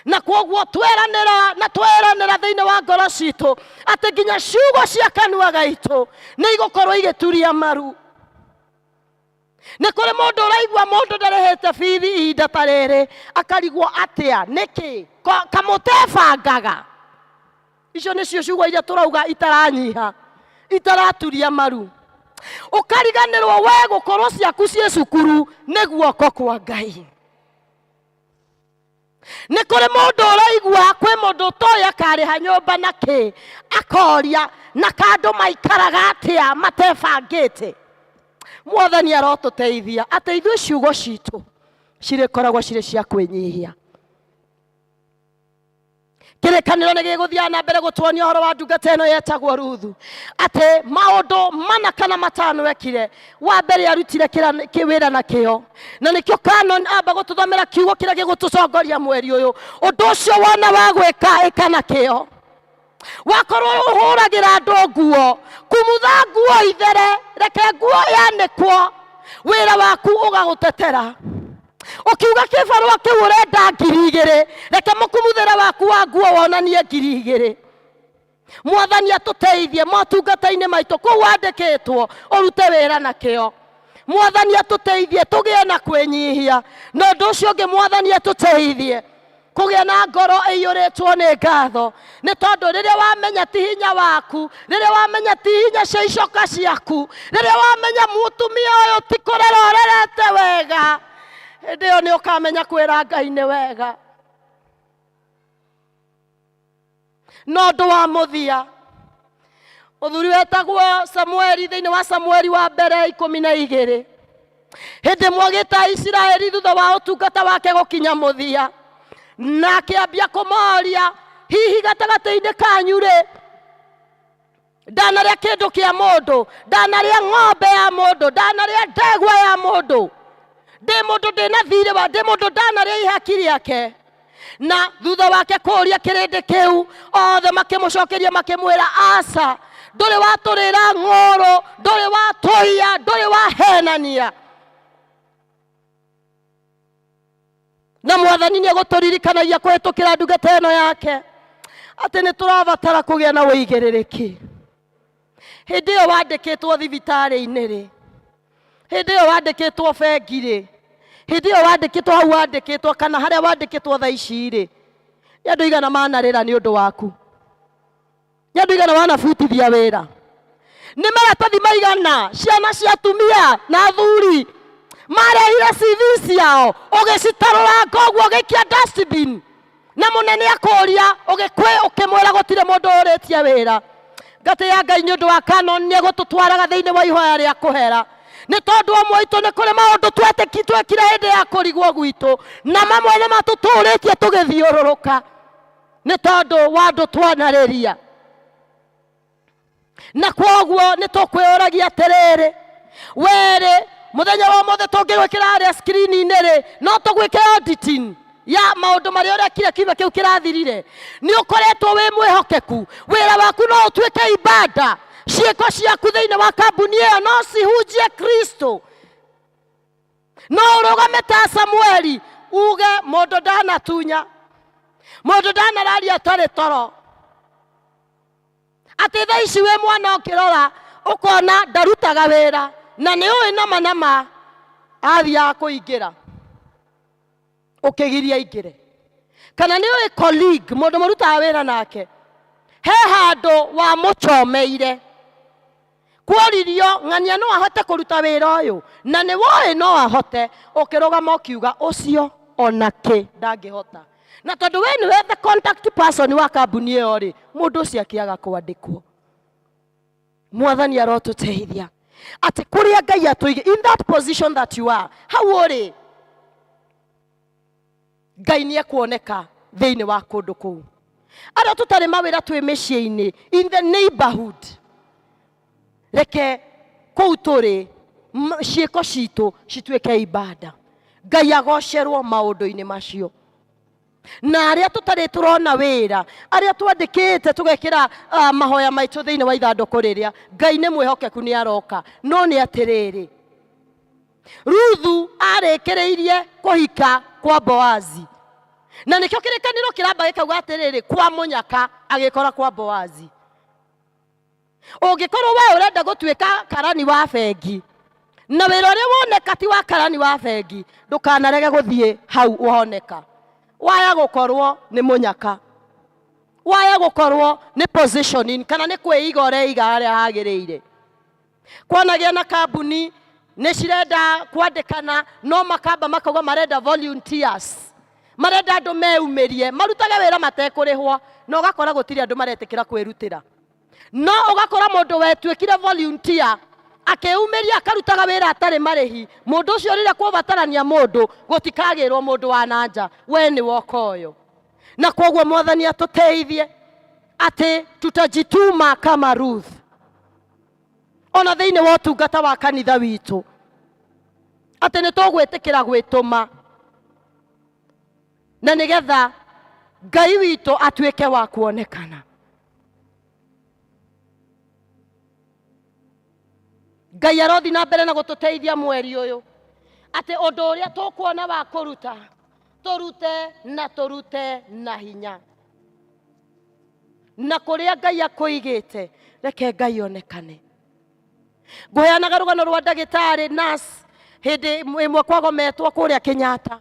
Na kwoguo tweranĩra na tweranĩra thĩinĩ wa ngoro citũ atĩ nginya ciugo cia kanua gaitũ nĩ igũkorwo igĩturia maru. Nĩ kũrĩ mũndũ ũraigua mũndũ ndarĩhĩte bithi ihinda ta rĩrĩ, akarigwo atĩa, nĩkĩ kamũtebangaga. Icio nĩcio ciugo iria tũrauga itaranyiha, itaraturia maru. Ũkariganĩrwo we gũkorwo ciaku ciĩ cukuru nĩ guoko kwa Ngai. Nĩ kũrĩ mũndũ ũraigua kwĩ mũndũ ũtoĩ akarĩha nyũmba na kĩ, akoria na kandũ maikaraga atĩa matebangĩte. Mwathani arotũteithia atĩ ithuĩ ciugo citũ cirĩkoragwo cirĩ cia kwĩnyihia. Kĩrĩkanĩro nĩ gĩgũthiaga na mbere gũtuonia ũhoro wa ndungata ĩno yetagwo Ruthu, atĩ maũndũ 4 kana 5 ekire. Wa mbere arutire wĩra na kĩo, na nĩkĩo Canon amba gũtũthomera kiugo kĩrĩa gĩgũtũcongoria mweri ũyũ. Ũndũ ũcio wona wa gwĩka, ĩka na kĩo. Wakorwo ũhũragĩra andũ nguo, kumutha nguo ithere, reke nguo yanĩkwo, wĩra waku ũgagũtetera. Ũkiuga kĩbarũa kĩu ũrenda 2000, reke mũkumuthĩre waku wa nguo wonanie 2000. Mwathani atũteithie motungata-inĩ maitũ kũu wandĩkĩtwo ũrute wĩra na kĩo. Mwathani atũteithie tũgĩe na kwĩnyihia. Na ũndũ ũcio ũngĩ, Mwathani atũteithie kũgĩa na ngoro ĩiyũrĩtwo nĩ ngatho, nĩ tondũ rĩrĩa wamenya ti hinya waku, rĩrĩa wamenya ti hinya cia icoka ciaku, rĩrĩa wamenya mũtumia ũyũ ti kũrera ũrerete wega, hĩndĩ ĩyo nĩ ũkamenya kwĩra Ngai nĩ wega. Na ũndũ wa mũthia, mũthuri wetagwo Samueli thĩinĩ wa Samueli wa mbere 12, hĩndĩ ĩmwe agĩta Isiraeli thutha wa ũtungata wake gũkinya mũthia, na akĩambia kũmoria, hihi gatagatĩ-inĩ kanyu rĩ, ndanarĩa kĩndũ kĩa mũndũ, ndanarĩa ng'ombe ya mũndũ, ndanarĩa ndegwa ya mũndũ, ndĩ mũndũ ndĩna thirĩ wa, ndĩ mũndũ ndanarĩa ihaki rĩake. Na thutha wake kũũria kĩrĩndĩ kĩu, othe makĩmũcokeria makĩmwĩra, aca, ndũrĩ watũrĩra ng'ũrũ, ndũrĩ watũiya, ndũrĩ wahenania. Na Mwathani nĩ egũtũririkanagia kũhĩtũkĩra ndungata ĩno yake atĩ nĩ tũrabatara kũgĩa na ũigĩrĩrĩki. Hĩndĩ ĩyo wandĩkĩtwo thibitarĩ-inĩ rĩ, hĩndĩ ĩyo wandĩkĩtwo bengi rĩ, hĩndĩ ĩyo wandĩkĩtwo hau wandĩkĩtwo kana harĩa wandĩkĩtwo thaa ici rĩ, nĩ andũ igana manarĩra nĩ ũndũ waku, nĩ andũ igana wanabutithia wĩra, nĩ maratathi maigana ciana cia atumia na athuri marehire CV ciao, ũgĩcitarũranga ũguo ũgĩikia dustbin, na mũnene akũria ũkĩmwĩra gũtirĩ mũndũ ũrĩtie wĩra. Ngatĩ ya Ngai nĩ ũndũ wa Canon nĩ egũtũtwaraga thĩinĩ wa ihoya rĩa kũhera. Nĩ tondũ amwe aitũ nĩ kũrĩ maũndũ twekire hĩndĩ ya kũrigwo gwitũ, na mamwe nĩ matũtũrĩtie tũgĩthiũrũrũka nĩ tondũ wa andũ twanarĩria. Na kwoguo nĩ tũkwĩyũragia atĩrĩrĩ, werĩ mũthenya wa ũmũthĩ tũngĩgwĩkĩra harĩa screen-inĩ rĩ, no tũgwĩke auditing ya maũndũ marĩa ũrekire kiumia kĩu kĩrathirire. Nĩ ũkoretwo wĩ mwĩhokeku, wĩra waku no ũtuĩke ibada, ciĩko ciaku thĩinĩ wa kambuni ĩyo no cihunjie Kristo. No ũrũgame ta Samueli uge mũndũ ndanatunya, mũndũ ndanararia atarĩ toro, atĩ thaa ici wĩ mwana ũkĩrora ũkona ndarutaga wĩra na nĩ ũĩ nama nama athiaga kũingĩra ũkĩgiria aingĩre. Kana nĩ ũĩ colleague, mũndũ mũrutaga wĩra nake, he handũ wamũchomeire kworirio ng'ania no ahote kũruta wĩra ũyũ, na nĩ woĩ no ahote, ũkĩrũgama ũkiuga ũcio ona kĩ ndangĩhota. Na tondũ we nĩwe the contact person wa kambuni ĩyo rĩ, mũndũ ũcio akĩaga kwandĩkwo. Mwathani arotũteithia atĩ kũrĩa Ngai atũige in that position that you are, hau ũrĩ Ngai nĩ ekuoneka thĩinĩ wa kũndũ kũu. Arĩa tũtarĩ mawĩra twĩ mĩciĩ-inĩ, in the neighborhood, reke kũu tũrĩ ciĩko citũ cituĩke ibada, Ngai agocerwo maũndũ-inĩ macio. Na arĩa tũtarĩ tũrona wĩra, arĩa twandĩkĩte tũgekĩra mahoya maitũ thĩinĩ wa ithandũkũ rĩrĩa, Ngai nĩ mwĩhokeku, nĩ aroka. No nĩ atĩrĩrĩ, Ruthu arĩkĩrĩirie kũhika kwa Boazi, na nĩkĩo kĩrĩkanĩro kĩramba gĩkauga atĩrĩrĩ, kwa mũnyaka agĩkora kwa Boazi. Ũngĩkorwo we ũrenda gũtuĩka karani wa bengi, na wĩra ũrĩa woneka ti wa karani wa bengi, ndũkanarege gũthiĩ hau woneka. Waya gũkorwo nĩ mũnyaka, waya gũkorwo nĩ positioning, kana nĩ kwĩiga ũreiga harĩa hagĩrĩire. Kwanagĩa na kambuni nĩ cirenda kwandĩkana, no makamba makauga marenda volunteers, marenda andũ meumĩrie marutage wĩra matekũrĩhwo, na ũgakora gũtirĩ andũ maretĩkĩra kwĩrutĩra. No ũgakora mũndũ wetuĩkire volunteer akĩumĩria akarutaga wĩra atarĩ marĩhi, mũndũ ũcio rĩrĩa kũbatarania mũndũ gũtikagĩrwo mũndũ wa nanja, we nĩ woka ũyũ. Na koguo Mwathani atũteithie atĩ tutajituma kama Ruth ona thĩinĩ wa ũtungata wa kanitha witũ, atĩ nĩ tũgwĩtĩkĩra gwĩtũma na nĩgetha Ngai witũ atuĩke wa kuonekana. Ngai arothi na mbere na gũtũteithia mweri ũyũ, atĩ ũndũ ũrĩa tũkuona wa kũruta tũrute na tũrute na hinya, na kũrĩa Ngai akũigĩte reke Ngai onekane. Ngũheanaga rũgano rwa ndagĩtarĩ nurse hĩndĩ ĩmwe kwagometwo kũrĩa Kenyatta.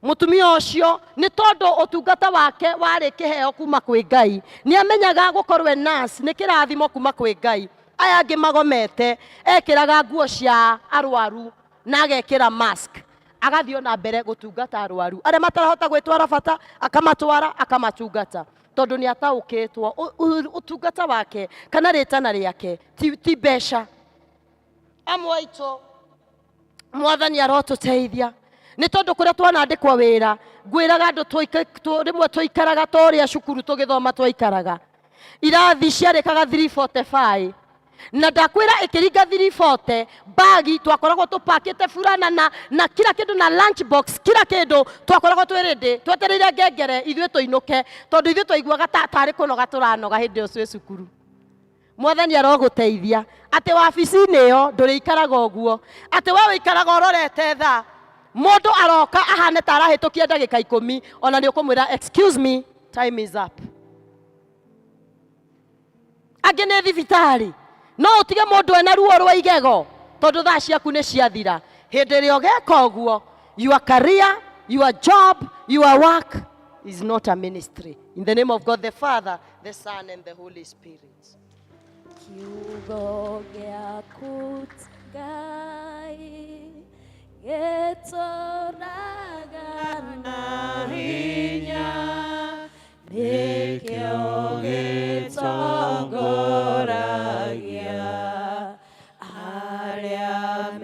Mũtumia ũcio nĩ tondũ ũtungata wake warĩ kĩheo kuma kwĩ Ngai, nĩ amenyaga gũkorwo e nurse nĩ kĩrathimo kuma kwĩ Ngai. Aya angĩ magomete ekĩraga nguo cia arwaru na agekĩra mask, agathiĩ ona mbere gũtungata arwaru arĩa matarahota gwĩtwara bata, akamatwara akamatungata, tondũ nĩ ataũkĩtwo ũtungata wake kana rĩtana rĩake ti mbeca. Amwe aitũ Mwathani arotũteithia nĩ tondũ kũrĩa twanandĩkwo wĩra, ngwĩraga andũ rĩmwe tũikaraga ta ũrĩa cukuru tũgĩthoma twaikaraga, irathi ciarĩkaga 3:45, na ndakwĩra ĩkĩringa 3:40 bagi twakoragwo tũpakĩte burana na kila kĩndũ na lunch box, kila kĩndũ twakoragwo twĩ ready, twetereire ngengere ithuĩ tũinũke, tondũ ithuĩ twaiguaga tarĩ kũnoga tũranoga hĩndĩ ĩyo twĩ cukuru. Mwathani arogũteithia atĩ wabici-inĩ ĩyo ndũrĩikaraga ũguo, atĩ we ũikaraga ũrorete thaa, mũndũ aroka ahane ta arahĩtũkia ndagĩka 10, ona nĩ ũkũmwĩra excuse me, time is up. Angĩ nĩ thibitarĩ, no ũtige mũndũ ena ruo rwa igego tondũ thaa ciaku nĩ ciathira. Hĩndĩ ĩrĩa ũgeka ũguo, your career, your job, your work is not a ministry. In the name of God the Father, the Son, and the Holy Spirit. Kiugo gĩaku Ngai gĩtũraga na hinya, nĩkĩo gĩtongoragia arĩa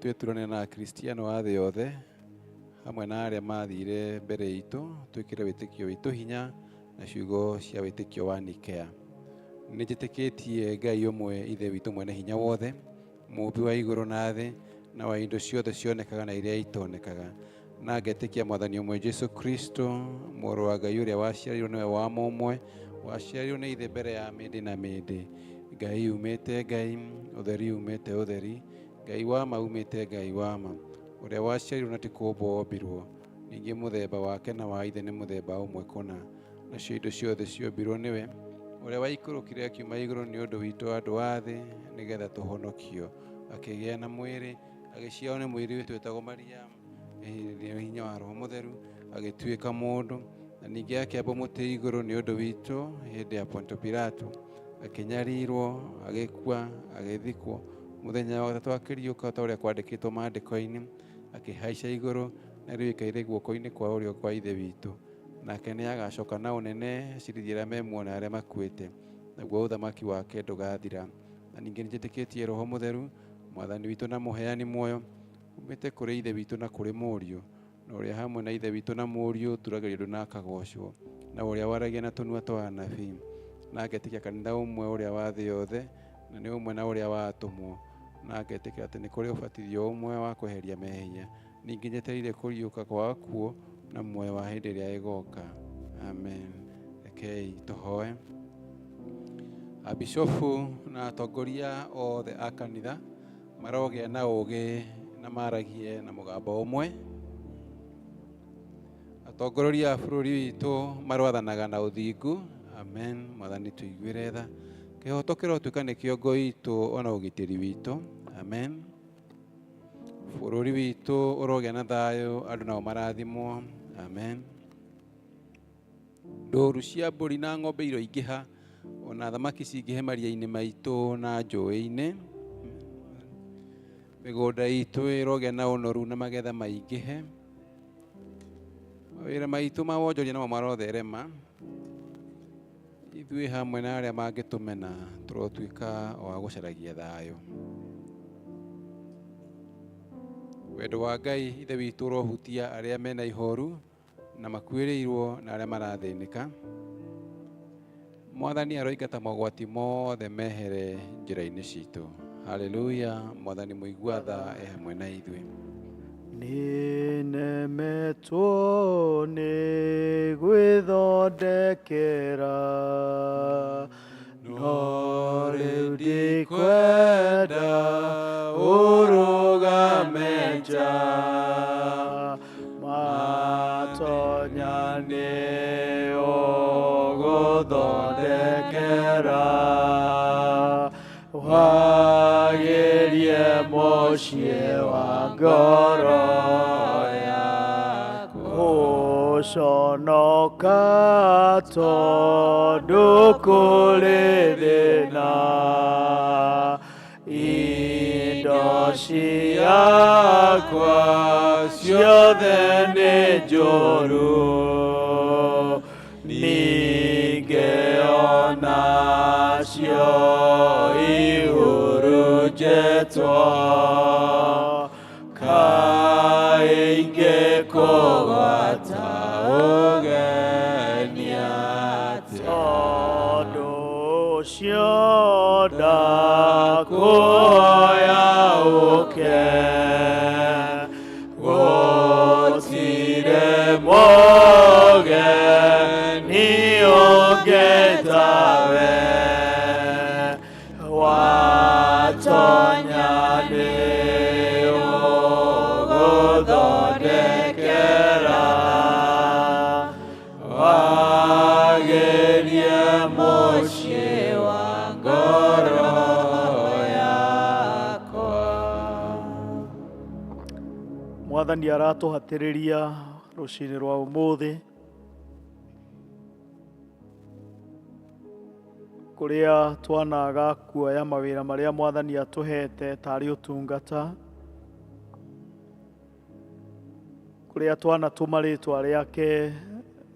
Tweturanĩre na Akristiano a thĩ yothe hamwe na arĩa mathire mbere itũ, twĩkĩre wĩtĩkio witũ hinya na ciugo cia wĩtĩkio wa Nikea. Nĩ njĩtĩkĩtie Ngai ũmwe, Ithe witũ mwene hinya wothe, mũũmbi wa igũrũ na thĩ, na wa indo ciothe cionekaga na iria itonekaga, na ngetĩkia Mwathani ũmwe Jesu Kristo, mũrũ wa Ngai ũrĩa waciarirwo nĩwe wa mũmwe, waciarirwo nĩ Ithe mbere ya mĩndĩ na mĩndĩ, Ngai umĩte Ngai, ũtheri umĩte ũtheri, Ngai wa ma umĩte Ngai wa ma, ũrĩa waciarirwo na ti kũũmbwo ombirwo, ningĩ mũthemba wake na wa Ithe nĩ mũthemba ũmwe kũna, nacio indo ciothe ciombirwo nĩwe, ũrĩa waikũrũkire akiuma igũrũ nĩ ũndũ witũ andũ a thĩ, nĩgetha tũhonokio, akĩgĩa na mwĩrĩ, agĩciarwo nĩ mũirĩtu wĩtagwo Mariamu, nĩ hinya wa Roho Mũtheru, agĩtuĩka mũndũ, na ningĩ akĩambwo mũtĩ igũrũ nĩ ũndũ witũ hĩndĩ ya Ponto Pilato, akĩnyarirwo, agĩkua, agĩthikwo, mũthenya wa gatatũ akĩriũka ta ũrĩa kwandĩkĩtwo maandĩko-inĩ, akĩhaica igũrũ, na rĩu aikaire guoko-inĩ kwa ũrĩo kwa Ithe witũ. Nake nĩ agacoka na ũnene acirithie arĩa me muoyo na arĩa makuĩte, naguo ũthamaki wake ndũgathira. Na ningĩ nĩnjĩtĩkĩtie Roho Mũtheru, Mwathani witũ na mũheani muoyo, umĩte kũrĩ Ithe witũ na kũrĩ Mũriũ, na ũrĩa hamwe na Ithe witũ na Mũriũ ũturagĩrio ndu na akagocwo, na ũrĩa waragia na tũnua twa anabii. Na ngetĩkia kanitha ũmwe ũrĩa wa thĩ yothe, na nĩ ũmwe na ũrĩa wa atũmwo, na ngetĩkĩra atĩ nĩ kũrĩ ũbatithio ũmwe wa kweheria mehia, ningĩ njetereire kũriũka kwa akuũ na muoyo wa hĩndĩ ĩrĩa ĩgoka. Amen. Rekei tũhoe. Abishofu na atongoria othe a kanitha marogĩa na ũũgĩ na maragie na mũgambo ũmwe. Atongoria a bũrũri witũ marwathanaga na ũthingu. Amen. Mwathani tũiguĩre tha. Kĩhoto kĩrotuĩka nĩ kĩongo itũ ona ũgitĩri witũ. Amen. Bũrũri witũ ũrogĩa na thayũ, andũ nao marathimwo. Amen. Ndũru cia mbũri na ng'ombe iroingĩha, ona thamaki cingĩhe maria-inĩ maitũ na njũĩ-inĩ. Mĩgũnda itũ ĩrogĩa na ũnoru na magetha maingĩhe. Mawĩra maitũ ma wonjoria namo marotherema. Ithuĩ hamwe na arĩa mangĩtũmena tũrotuĩka o a gũcaragia thayũ. Wendo wa Ngai Ithe witũ ũrohutia arĩa mena ihoru na makuĩrĩirwo na arĩa marathĩnĩka. Mwathani aroingata mogwati mothe mehere njĩra-inĩ citũ. Haleluya. Mwathani mũigua tha e hamwe na ithuĩ. Nĩnemetwo nĩ gwĩthondekera, no rĩu ndikwenda ũrũgame nja, matonya nĩ ũgũthondekera, wagĩrie mũciĩ wa ngoro yakwa. Gũconoka tondũ kũrĩ thĩna, indo ciakwa ciothe nĩ njũru, ningĩ onacio ihurunjĩtwo, kaĩ ingĩkũgwata ũgeni atĩa? Tondũ ũcio ndakũhoya ũke, gũtirĩ mũgeni ũngĩ tawe, watonya nĩ ũgũthondekera, wagĩrie mũciĩ wa ngoro yakwa. Mwathani aratũhatĩrĩria rũcinĩ rwa ũmũthĩ, kũrĩa twanaga kuoya mawĩra marĩa Mwathani atũhete tarĩ ũtungata, kũrĩa twanatũma rĩtwa rĩake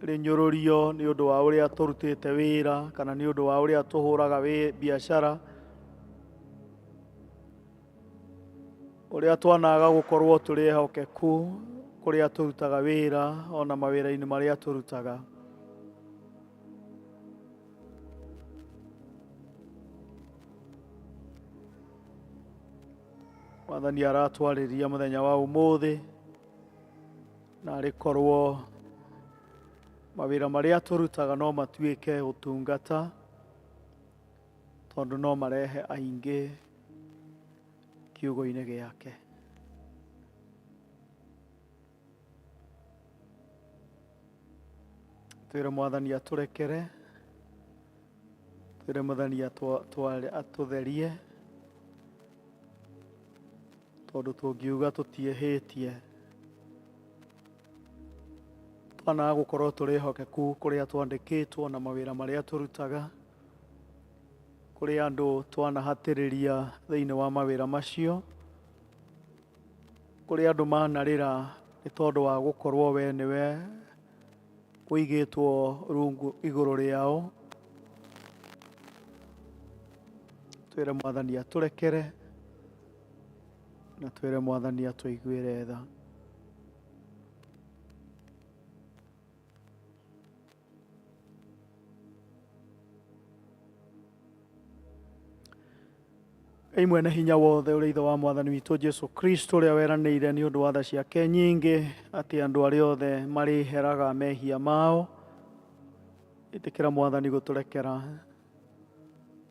rĩnyũrũrio nĩ ũndũ wa ũrĩa tũrutĩte wĩra kana nĩ ũndũ wa ũrĩa tũhũraga biacara. Ũrĩa twanaga gũkorwo tũrĩ ehokeku kũrĩa tũrutaga wĩra ona mawĩra-inĩ marĩa tũrutaga. Mwathani aratwarĩria mũthenya wa ũmũthĩ na arĩ korwo mawĩra marĩa tũrutaga no matuĩke ũtungata tondũ no marehe aingĩ kiugo-inĩ gĩake. Twĩre Mwathani atũrekere, twĩre Mwathani atũtherie, tondũ tũngiuga tũtiĩhĩtie twanaga gũkorwo tũrĩ ehokeku kũrĩa twandĩkĩtwo na mawĩra marĩa tũrutaga, kũrĩ andũ twanahatĩrĩria thĩinĩ wa mawĩra macio, kũrĩ andũ manarĩra nĩ tondũ wa gũkorwo we nĩwe ũigĩtwo rungu igũrũ rĩao. Twĩre Mwathani atũrekere na twĩre Mwathani atũiguĩre tha. Ngai mwene hinya wothe ũrĩa ithe wa Mwathani witũ Jesu Kristo ũrĩa weranĩire nĩ ũndũ wa tha ciake nyingĩ atĩ andũ arĩa othe marĩheraga mehia mao, ĩtĩkĩra Mwathani gũtũrekera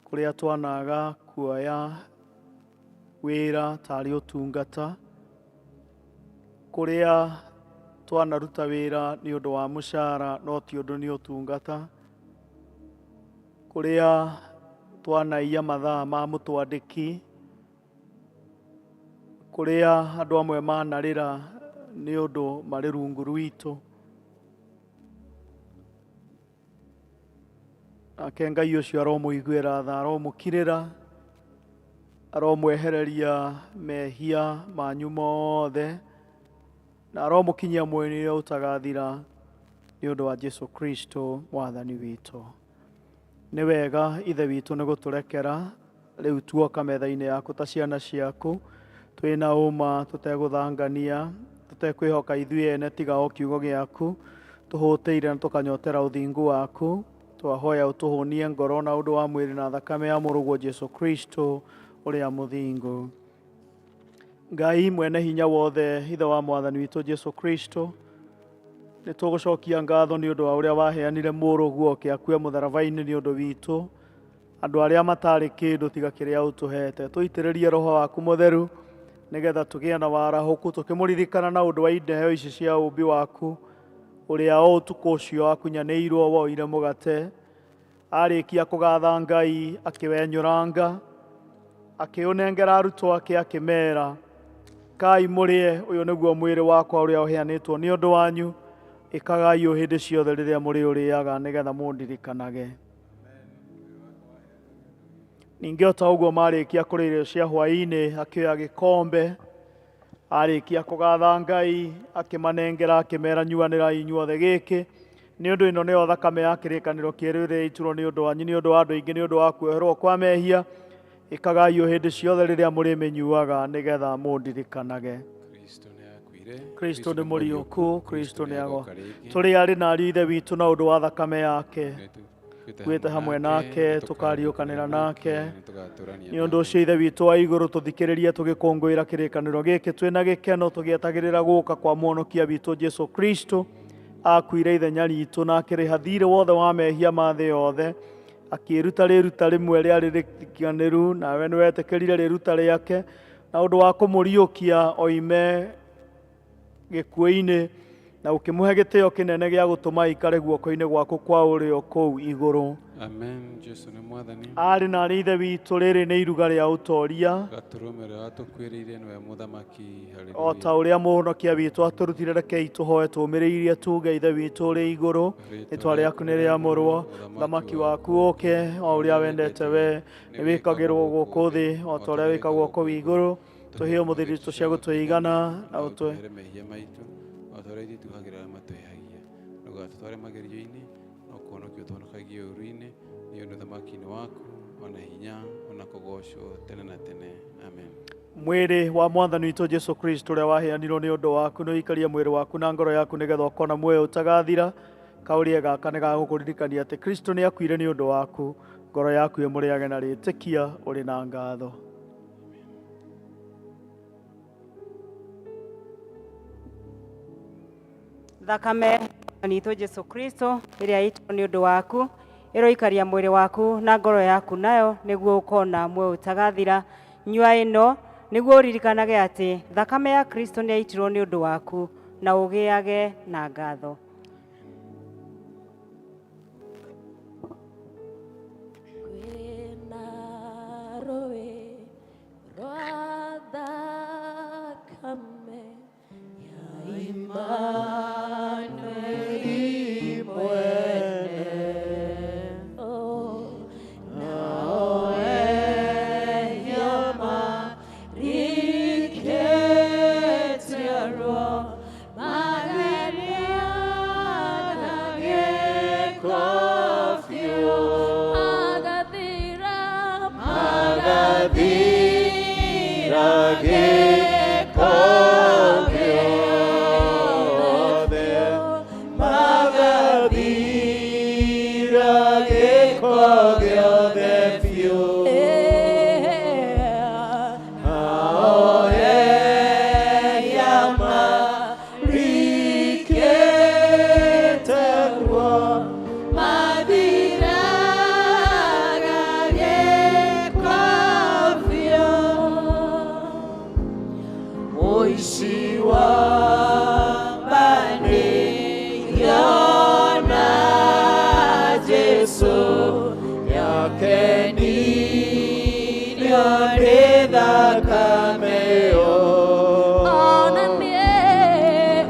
kũrĩa twanaga kuoya wĩra tarĩ ũtungata, kũrĩa twanaruta wĩra nĩ ũndũ wa mũcara no ti ũndũ nĩ ũtungata, kũrĩa twanaiya mathaa ma mũtwandĩki, kũrĩa andũ amwe manarĩra nĩ ũndũ marĩ rungu rwitũ. Nake Ngai ũcio aromũiguĩra tha, aromũkirĩra, aromwehereria mehia manyu mothe, na aromũkinyia muoyo-inĩ ũrĩa ũtagathira nĩ ũndũ wa Jesu Kristo Mwathani witũ. Nĩ wega Ithe witũ nĩ gũtũrekera rĩu tuoka metha-inĩ yaku ta ciana ciaku, twĩna ũma tũtegũthangania, tũtekwĩhoka ithuĩ ene tiga o kiugo gĩaku, tũhũtĩire na tũkanyotera ũthingu waku. Twahoya ũtũhũnie ngoro na ũndũ wa mwĩrĩ na thakame ya mũrũguo Jesu Kristo ũrĩa mũthingu. Ngai mwene hinya wothe, Ithe wa Mwathani witũ Jesu Kristo, nĩ tũgũcokia ngatho nĩ ũndũ wa ũrĩa waheanire mũrũguo oke akue mũtharaba-inĩ nĩ ũndũ witũ, andũ arĩa matarĩ kĩndũ tiga kĩrĩa ũtũhete. Tũitĩrĩrie roho waku mũtheru nĩgetha tũgĩe na warahũku tũkĩmũririkana na ũndũ wa iheo ici cia ũũmbi waku, ũrĩa o ũtukũ ũcio akunyanĩirwo woire mũgate, arĩkia kũgatha Ngai akĩwenyũranga, akĩũnengera arutwo ake akĩmera, kai mũrĩe, ũyũ nĩguo mwĩrĩ wakwa ũrĩa ũheanĩtwo nĩ ũndũ wanyu, ĩkagai ũũ hĩndĩ ciothe rĩrĩa mũrĩũrĩaga nĩgetha mũndirikanage. Ningĩ o ta ũguo marĩkia kũrĩa irio cia hwaĩ-inĩ, akĩoya gĩkombe, arĩkia kũgatha Ngai, akĩmanengera akĩmera, nyuanĩrai inyuothe gĩkĩ, nĩ ũndũ ĩno nĩyo thakame ya kĩrĩkanĩro kĩerũ ĩrĩa ĩitirwo nĩ ũndũ wanyu, nĩ ũndũ wa andũ aingĩ, nĩ ũndũ wa kuoherwo kwa mehia. Ĩkagai ũũ hĩndĩ ciothe rĩrĩa mũrĩmĩnyuaga nĩgetha mũndirikanage. Kristo nĩ akuire, Kristo nĩ mũriũku, Kristo nĩ agoka. rĩngĩ. Tũrĩ arĩ na ariũ ithe witũ na ũndũ wa thakame yake, tuĩte hamwe nake, tũkariũkanĩra nake. Nĩ ũndũ ũcio Ithe witũ wa igũrũ, tũthikĩrĩrie tũgĩkũngũĩra kĩrĩkanĩro gĩkĩ twĩna gĩkeno, tũgĩetagĩrĩra gũka kwa Mũhonokia witũ Jesu Kristo. Akuire ithenya ritũ na akĩrĩha thiirĩ wothe wa mehia ma thĩ yothe, akĩĩruta rĩruta rĩmwe rĩarĩ rĩkinyanĩru, nawe nĩwetĩkĩrire rĩruta rĩake na ũndũ wa kũmũriũkia oime gĩkuũ-inĩ, na ũkĩmũhe gĩtĩo kĩnene gĩa gũtũma aikare guoko-inĩ gwaku kwa ũrĩo kũu igũrũ. Amen. Jesu nĩ Mwathani. Arĩ na arĩ Ithe witũ, rĩrĩ nĩ iruga rĩa ũtoria, Gatũrũme ũrĩa watũkuĩrĩire nĩwe mũthamaki. O ta ũrĩa Mũhonokia witũ atũrutire, rekei tũhoe tũũmĩrĩirie tuge, Ithe witũ ũrĩ igũrũ, rĩĩtwa rĩaku nĩ rĩamũrwo, ũthamaki waku ũke, o ũrĩa wendete we nĩ wĩkagĩrwo gũkũ thĩ o ta ũrĩa wĩkagwo kũu igũrũ. Tũhe ũmũthĩ irio citũ cia gũtũigana, na ũtũhe Tũhere mehia maitũ o ta ũrĩa ithuĩ tuohagĩra arĩa matwĩhagia, ndũgatũtware magerio-inĩ, no kũhonokia ũtũhonokagie ũũru-inĩ, nĩ ũndũ ũthamaki nĩ waku, ona hinya, ona kũgoocwo tene na tene. Amen. Mwĩrĩ wa Mwathani witũ Jesu Kristo ũrĩa waheanirwo nĩ ũndũ waku nĩ ũikarie mwĩrĩ waku na ngoro yaku nĩgetha ũkona muoyo ũtagathira. Kaũrĩe gaka nĩ gagũkũririkania atĩ Kristo nĩ akuire nĩ ũndũ waku. Ngoro yaku ĩmũrĩage na rĩtĩkia ũrĩ na ngatho. Thakame ya Mwathani witũ Jesu Kristo ĩrĩa ĩitwo nĩ ũndũ waku ĩroikaria mwĩrĩ waku na ngoro yaku nayo nĩguo ũkona muoyo ũtagathira. Nyua ĩno nĩguo ũririkanage atĩ thakame ya Kristo nĩ yaitirwo nĩ ũndũ waku na ũgĩage na ngatho. Kwĩna rũĩ rwa thakame ya Imanueli mwene. Oh, nao ehia marikĩtie ruo, mageria na gĩko biũ. Magathira, Magathira gĩko gĩothe. Magathira gĩko gĩothe biũ. Nao ehia marikĩte ruo, Mathiraga gĩko biũ. Mũici wa mbanĩiona Jesũ nĩakenirio nĩ thakame ĩyo. Ona niĩ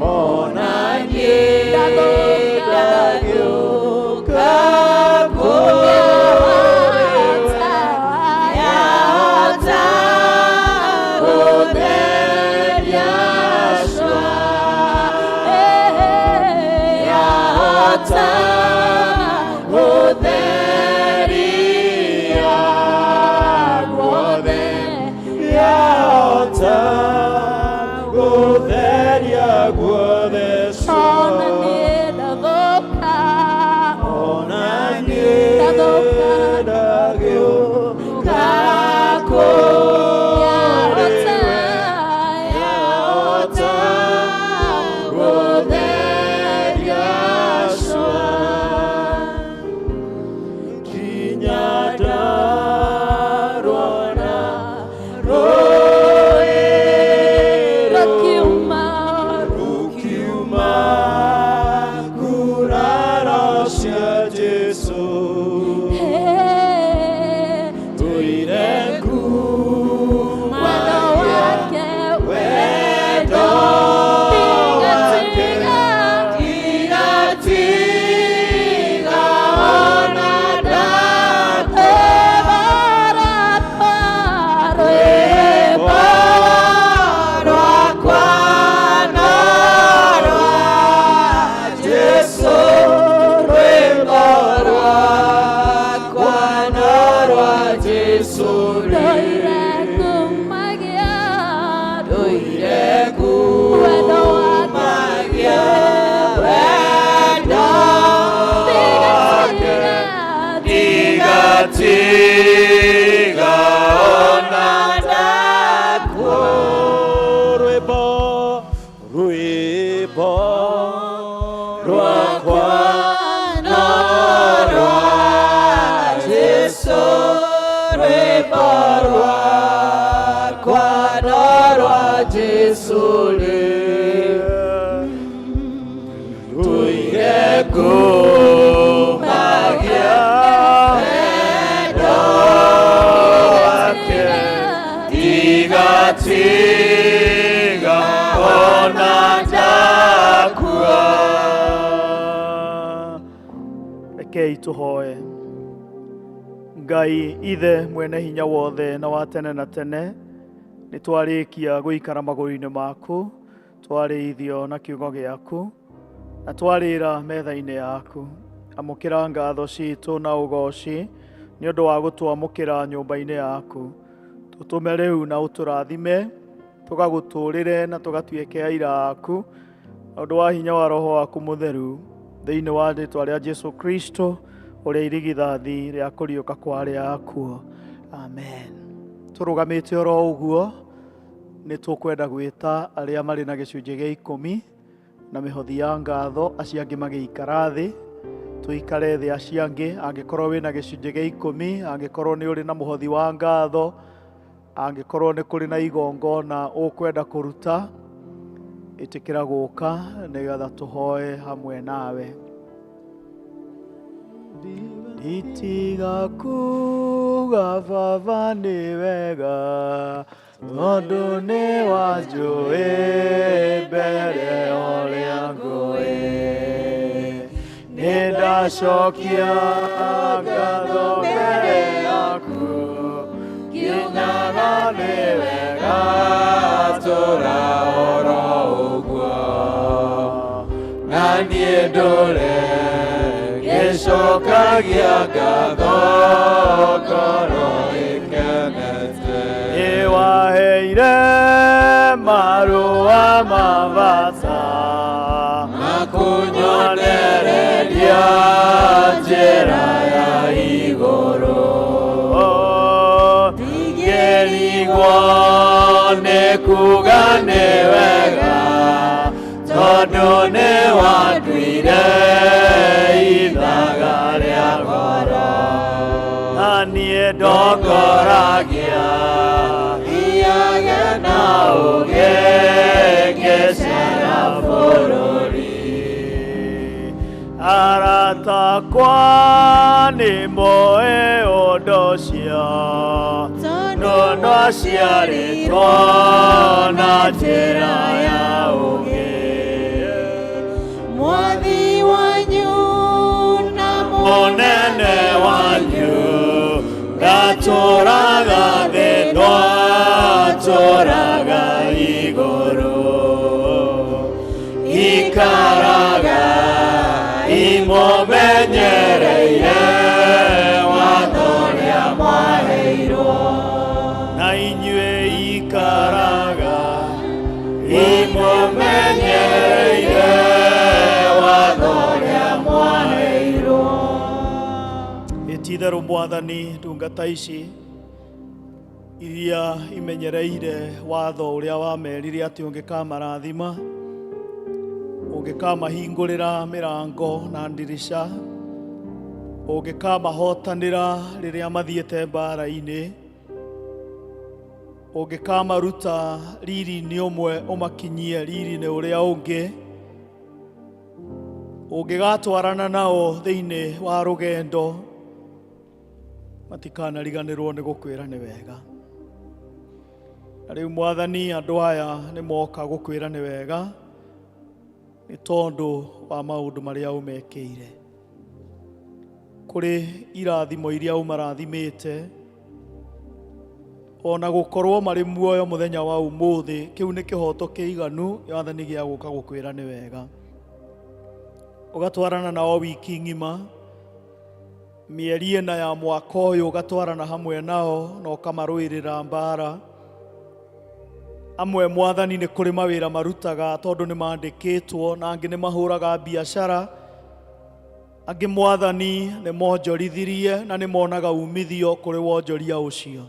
Ona niĩ Ndagũka. ndagĩũka kũrĩ we. Yahota gũtheria cua. Yahota gũtheria guothe. Yahota gũtheria guothe cua. Ona niĩ ndathũka. Ona niĩ Ndathũka. ndagĩũka kũrĩ Yahota, we. Yahota gũtheria cua. Nginya ndarona rũĩ Rũkiuma. rũkiuma nguraro cia Jesũ. Hey, Tũire Wendo wake, wendo tiga, wake. tiga. Tigatiga ona ndakua. Rwĩmbo Rwĩmbo rwakwa no rwa Jesũ, rwĩmbo rwakwa no rwa Jesũ Ndũire ngumagia, Ndũire wendo wake. ngumagia wendo Tiga, wake. tiga, Tigatiga ona ndakua. Rwĩmbo, rwĩmbo rwakwa no rwa Jesũ, rwĩmbo rwakwa no rwa Jesũ rĩ. Tũire ngumagia wendo wake. Tigatiga ona ndakua. Rekei tũhoe. Ngai ithe mwene hinya wothe na wa tene na tene, nĩ twarĩkia gũikara magũrũ-inĩ maku, twarĩithio na kiugo gĩaku, na twarĩra metha-inĩ yaku. Amũkĩra ngatho citũ na ũgoci nĩ ũndũ wa gũtwamũkĩra nyũmba-inĩ yaku. Tũtũme rĩu na ũtũrathime, tũgagũtũũrĩre na tũgatuĩke aira aku, na ũndũ wa hinya wa Roho waku Mũtheru, thĩinĩ wa rĩĩtwa rĩa Jesu Kristo, ũrĩa irigithathi rĩa kũriũka kwa arĩa akuũ. Amen. Tũrũgamĩte oro ũguo, nĩ tũkwenda gwĩta arĩa marĩ na gĩcunjĩ gĩa ikũmi na mĩhothi ya ngatho, acio angĩ magĩikara thĩ, tũikare thĩ acio angĩ, angĩkorwo wĩna gĩcunjĩ gĩa ikũmi, angĩkorwo nĩ ũrĩ na mũhothi wa ngatho, angĩkorwo nĩ kũrĩ na igongona ũkwenda kũruta, ĩtĩkĩra gũka nĩgetha tũhoe hamwe nawe. Nditiga kuga baba nĩ wega, tondũ nĩ wanjũĩ mbere ũrĩa ngũĩ. Nĩ ndacokia ngatho mbere yaku, ngiugaga nĩ wega tũra oro ũguo, na niĩ ndũre ngĩcokagia ngatho ngoro ĩkenete. Nĩ waheire marũa ma bata, makunyonereria njĩra ya igũrũ. Ndingĩrigwo nĩ kuga nĩ wega, tondũ nĩ wanduire ithaga rĩa goro. Na niĩ ndongoragia thiage na ũũgĩ ngĩcera bũrũri. Arata akwa nĩ moĩ ũndũ ũcio, tondũ ndaciarĩtwo na njĩra ya ũũgĩ. Mwathi wanyu na mũnene wanyu, ndatũraga thĩ, ndwatũraga igũrũ. Ikaraga imũmenyereire watho ũrĩa mwaheirwo, na inyuĩ ikaraga imũmenyereire watho ũrĩa mwaheirwo. Ĩtitherũ Mwathani, ndungata ici iria imenyereire watho ũrĩa wamerire atĩ ũngĩkamarathima, ũngĩkamahingũrĩra mĩrango na ndirica, ũngĩkamahotanĩra rĩrĩa mathiĩte mbara-inĩ, ũngĩkamaruta riri-inĩ ũmwe ũmakinyie riri-inĩ ũrĩa ũngĩ, ũngĩgatwarana nao thĩinĩ wa rũgendo, matikanariganĩrwo nĩ gũkwĩra nĩ wega. Na rĩu Mwathani, andũ aya nĩ moka gũkwĩra nĩ wega nĩ tondũ wa maũndũ marĩa ũmekĩire. Kũrĩ irathimo iria ũmarathimĩte, ona gũkorwo marĩ muoyo mũthenya wa ũmũthĩ, kĩu nĩ kĩhoto kĩiganu Mwathani gĩa gũka gũkwĩra nĩ wega. Ũgatwarana nao wiki ng'ima, mĩeri ĩna ya mwaka ũyũ ũgatwarana hamwe nao na ũkamarũĩrĩra mbara. Amwe Mwathani nĩ kũrĩ mawĩra marutaga tondũ nĩ mandĩkĩtwo, na angĩ nĩ mahũraga biacara. Angĩ Mwathani nĩ monjorithirie na nĩ monaga umithio kũrĩ wonjoria ũcio.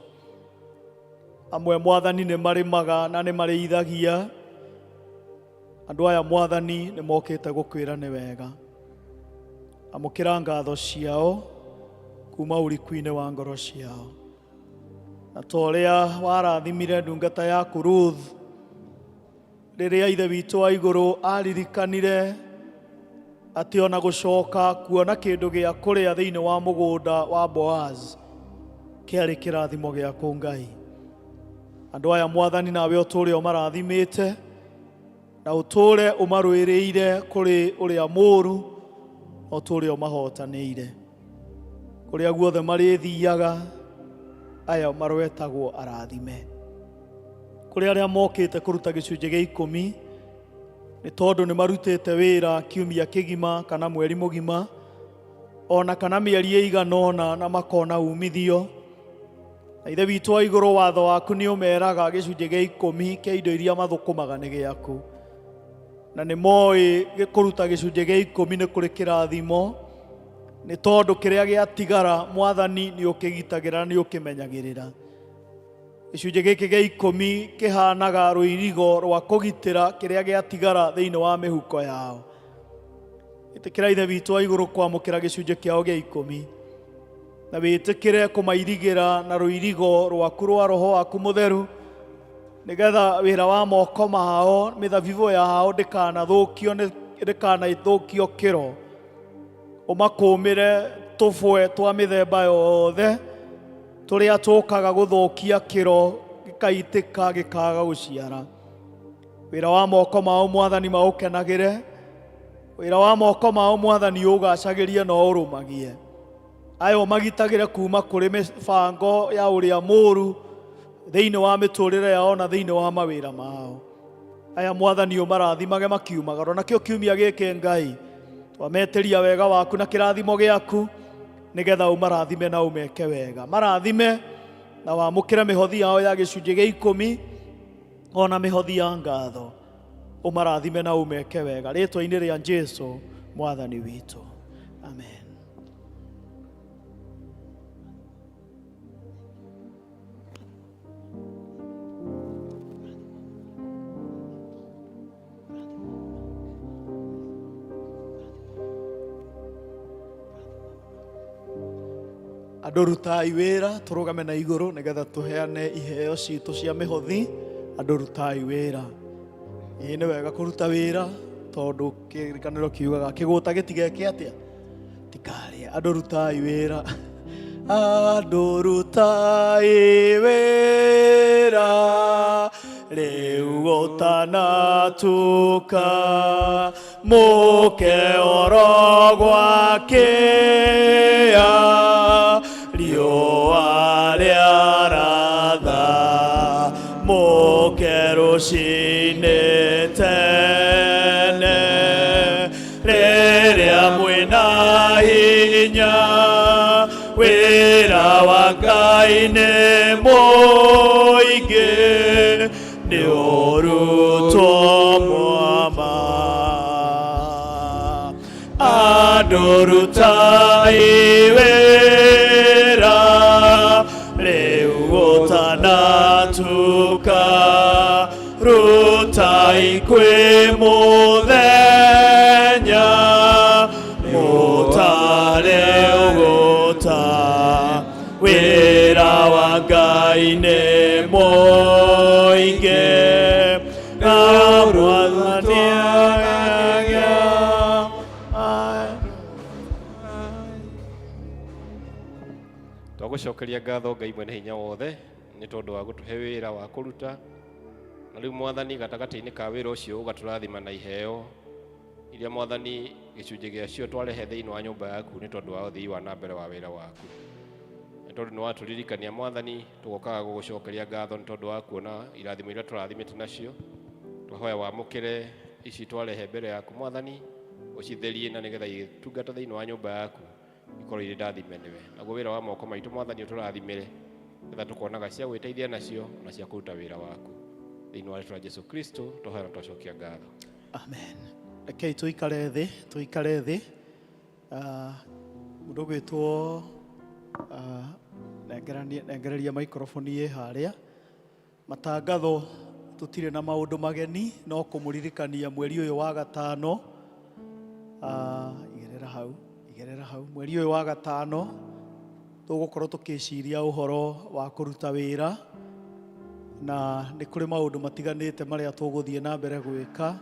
Amwe Mwathani nĩ marĩmaga na nĩ marĩithagia. Andũ aya Mwathani nĩ mokĩte gũkwĩra nĩ wega. Amũkĩra ngatho ciao kuma ũriku-inĩ wa ngoro ciao. Na ta ũrĩa warathimire ndungata yaku Ruth, rĩrĩa Ithe witũ wa igũrũ aririkanire atĩ ona gũcoka kuona kĩndũ gĩa kũrĩa thĩinĩ wa mũgũnda wa Boaz kĩarĩ kĩrathimo gĩaku Ngai. Andũ aya Mwathani nawe ũtũũre ũmarathimĩte na ũtũũre ũmarũĩrĩire kũrĩ ũrĩa mũũru, na ũtũũre ũmahotanĩire. Kũrĩa guothe marĩthiaga, aya marwetagwo arathime. Kũrĩ arĩa mokĩte kũruta gĩcunjĩ gĩa ikũmi, nĩ tondũ nĩ marutĩte wĩra kiumia kĩgima kana mweri mũgima, ona kana mĩeri ĩigana ũna na makona umithio. Na Ithe witũ wa igũrũ, watho waku nĩ ũmeraga gĩcunjĩ gĩa 10 kĩa indo iria mathũkũmaga nĩ gĩaku, na nĩ moĩ kũruta gĩcunjĩ gĩa 10 nĩ kũrĩ kĩrathimo, nĩ tondũ kĩrĩa gĩatigara Mwathani nĩ ũkĩgitagĩra, nĩ ũkĩmenyagĩrĩra. Gĩcunjĩ gĩkĩ gĩa 10 kĩhanaga rũirigo rwa kũgitĩra kĩrĩa gĩatigara thĩinĩ wa mĩhuko yao. Ĩtĩkĩra Ithe witũ wa igũrũ kwamũkĩra gĩcunjĩ kĩao gĩa 10, na wĩtĩkĩre kũmairigĩra na rũirigo rwaku rwa Roho waku mũtheru, nĩgetha wĩra wa moko mao, mĩthabibũ yao ndĩkanathũkio, ndĩkanathũkio kĩro. Ũmakũmĩre tũbwe twa mĩthemba yothe tũrĩa tũkaga gũthũkia kĩro, gĩkaitĩka gĩkaga gũciara. Wĩra wa moko mao Mwathani maũkenagĩre, wĩra wa moko mao Mwathani ũgacagĩrie na ũrũmagie. Aya ũmagitagĩre kuma kũrĩ mĩbango ya ũrĩa mũũru thĩinĩ wa mĩtũrĩre yao na thĩinĩ wa mawĩra mao. Aya Mwathani ũmarathimage makiumagara. Nakĩo kiumia gĩkĩ Ngai twametĩria wega waku na kĩrathimo gĩaku, nĩgetha ũmarathime na ũmeke wega. Marathime na wamũkĩre mĩhothi yao ya gĩcunjĩ gĩa 10 ona mĩhothi ya ngatho. Ũmarathime na ũmeke wega rĩtwa-inĩ rĩa Jesu Mwathani witũ, amen. Andũ rutai wĩra, tũrũgame na igũrũ nĩgetha tũheane iheo citũ cia mĩhothi. Andũ rutai wĩra. Ĩĩ nĩ wega kũruta wĩra, tondũ kĩrĩkanĩro kiugaga kĩgũta gĩtigeke atĩa, tikarĩe. Andũ rutai wĩra, andũ rutai wĩra, rĩu gũtanatuka, mũke oro gwakĩa, riũa rĩaratha, mũke rũcinĩ tene, rĩrĩa mwĩna hinya, wĩra wa Ngai nĩ mũingĩ, nĩ ũrutwo mwama. Andũ rutai wĩra, rĩu gũtanatuka, rutai kwĩ mũthenya, mũtare ũgũta, wĩra wa Ngai nĩ mũingĩ, na Mwathani agĩa. Twagũcokeria ngatho Ngai mwene hinya wothe nĩ tondũ wa gũtũhe wĩra wa kũruta, na rĩu Mwathani gatagatĩ-inĩ ka wĩra ũcio ũgatũrathima na iheo iria Mwathani gĩcunjĩ gĩacio twarehe thĩinĩ wa nyũmba yaku nĩ tondũ wa ũthii wa na mbere wa wĩra waku. Nĩ tondũ nĩ watũririkania Mwathani, tũgokaga gũgũcokeria ngatho nĩ tondũ wa kuona irathimo iria tũrathimĩte nacio. Twahoya wamũkĩre ici twarehe mbere yaku Mwathani, ũcitherie na nĩgetha igĩtungata thĩinĩ wa nyũmba yaku ikorwo irĩ ndathime nĩwe. Naguo wĩra wa moko maitũ Mwathani ũtũrathimĩre, nĩgetha tũkonaga cia gwĩteithia nacio na cia kũruta wĩra waku. Thĩinĩ wa rĩtwa rĩa Jesu Kristo twahoya na twacokia ngatho. Amen. Rekei tũikare thĩ, tũikare thĩ. Mũndũ ũgwĩtwo nengereria microphone ĩ harĩa. Matangatho tũtirĩ na maũndũ mageni, no kũmũririkania mweri ũyũ wa gatano, igerera hau, igerera hau. Mweri ũyũ wa gatano tũgũkorwo tũkĩciria ũhoro wa kũruta wĩra, na nĩ kũrĩ maũndũ matiganĩte marĩa tũgũthiĩ na mbere gwĩka.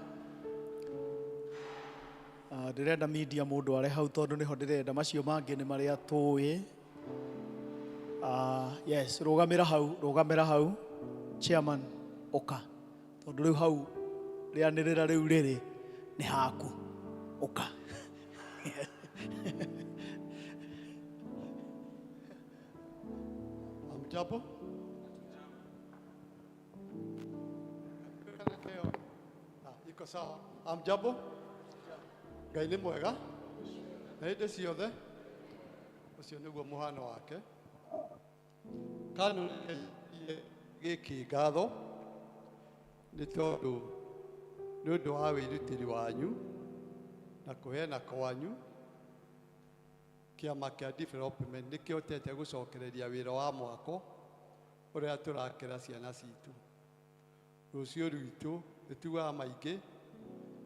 Ndĩrenda media mũndũ are hau tondũ nĩho ndĩrenda, macio mangĩ nĩ marĩa tũĩ. Yes, rũgamĩra hau, rũgamĩra hau. Chairman, ũka. Tondũ rĩu hau rĩanĩrĩra rĩu rĩrĩ nĩ haku. Ũka. Hamjambo? Iko sawa. Hamjambo? Ngai nĩ mwega na hĩndĩ ciothe. Ũcio nĩguo mũhano wake. Kanu gĩkĩ ngatho nĩ tondũ nĩ ũndũ wa wĩrutĩri wanyu na kũheana kwanyu kĩama kĩa development nĩkĩhotete gũcokereria wĩra wa mwako ũrĩa tũrakĩra ciana citũ. Rũciũ rwitũ nĩ tugaga maingĩ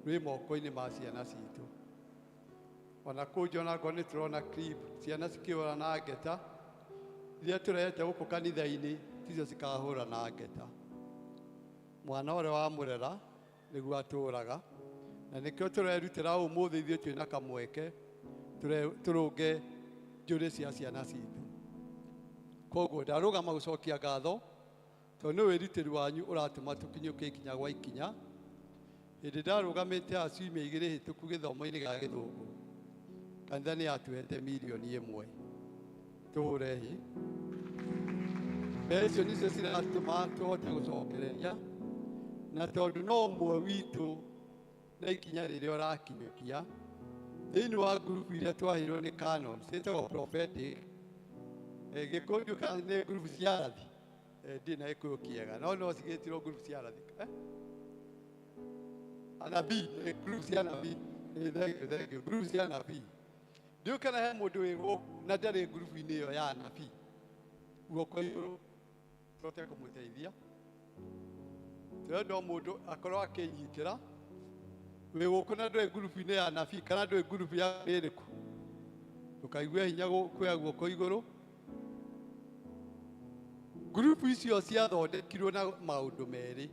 rwĩ moko-inĩ ma ciana citũ. Ona kũu njonago nĩ tũrona clip ciana cikĩhũra na ngeta iria tũrehete gũkũ kanitha-inĩ ticio cikahũra na ngeta. Mwana ũrĩa wamũrera nĩguo atũraga na nĩkĩo tũrerutĩra ũmũthĩ ithuĩ twĩna kamweke tũrũnge njũrĩ cia ciana citũ. Koguo ndarũgama gũcokia ngatho tondũ nĩ wĩrutĩri wanyu ũratũma tũkinyũkie ikinya gwa ikinya. Hĩndĩ ndarũgamĩte haha ciumia igĩrĩ hĩtũku gĩthomo-inĩ gĩa gĩthũngũ kanitha nĩ yatuhete mirioni 1 tũhũre hĩ. Mbeca icio nĩcio ciratũma tũhote gũcokereria na tondũ no ũmwe witũ na ikinya rĩrĩa ũrakinyũkia thĩinĩ wa ngurubu iria twaheirwo nĩ Canon ciĩtagwo prophetic gĩkũnju kana nĩ ngurubu cia arathi ndirĩ na gĩkũyũ kĩega no no cigĩtirwo ngurubu cia arathi anabii ngurubu cia anabii thank you ngurubu cia anabii. Ndiũĩ kana he mũndũ wĩ gũkũ na ndarĩ ngurubu-inĩ ĩyo ya anabii guoko igũrũ tũhote kũmũteithia. Tũrenda o mũndũ akorwo akĩnyitĩra wĩ gũkũ na ndũrĩ ngurubu-inĩ ya anabii kana ndũrĩ ngurubu ya ĩrĩkũ ndũkaigue hinya kuoya guoko igũrũ. Ngurubu icio ciathondekirwo na maũndũ merĩ,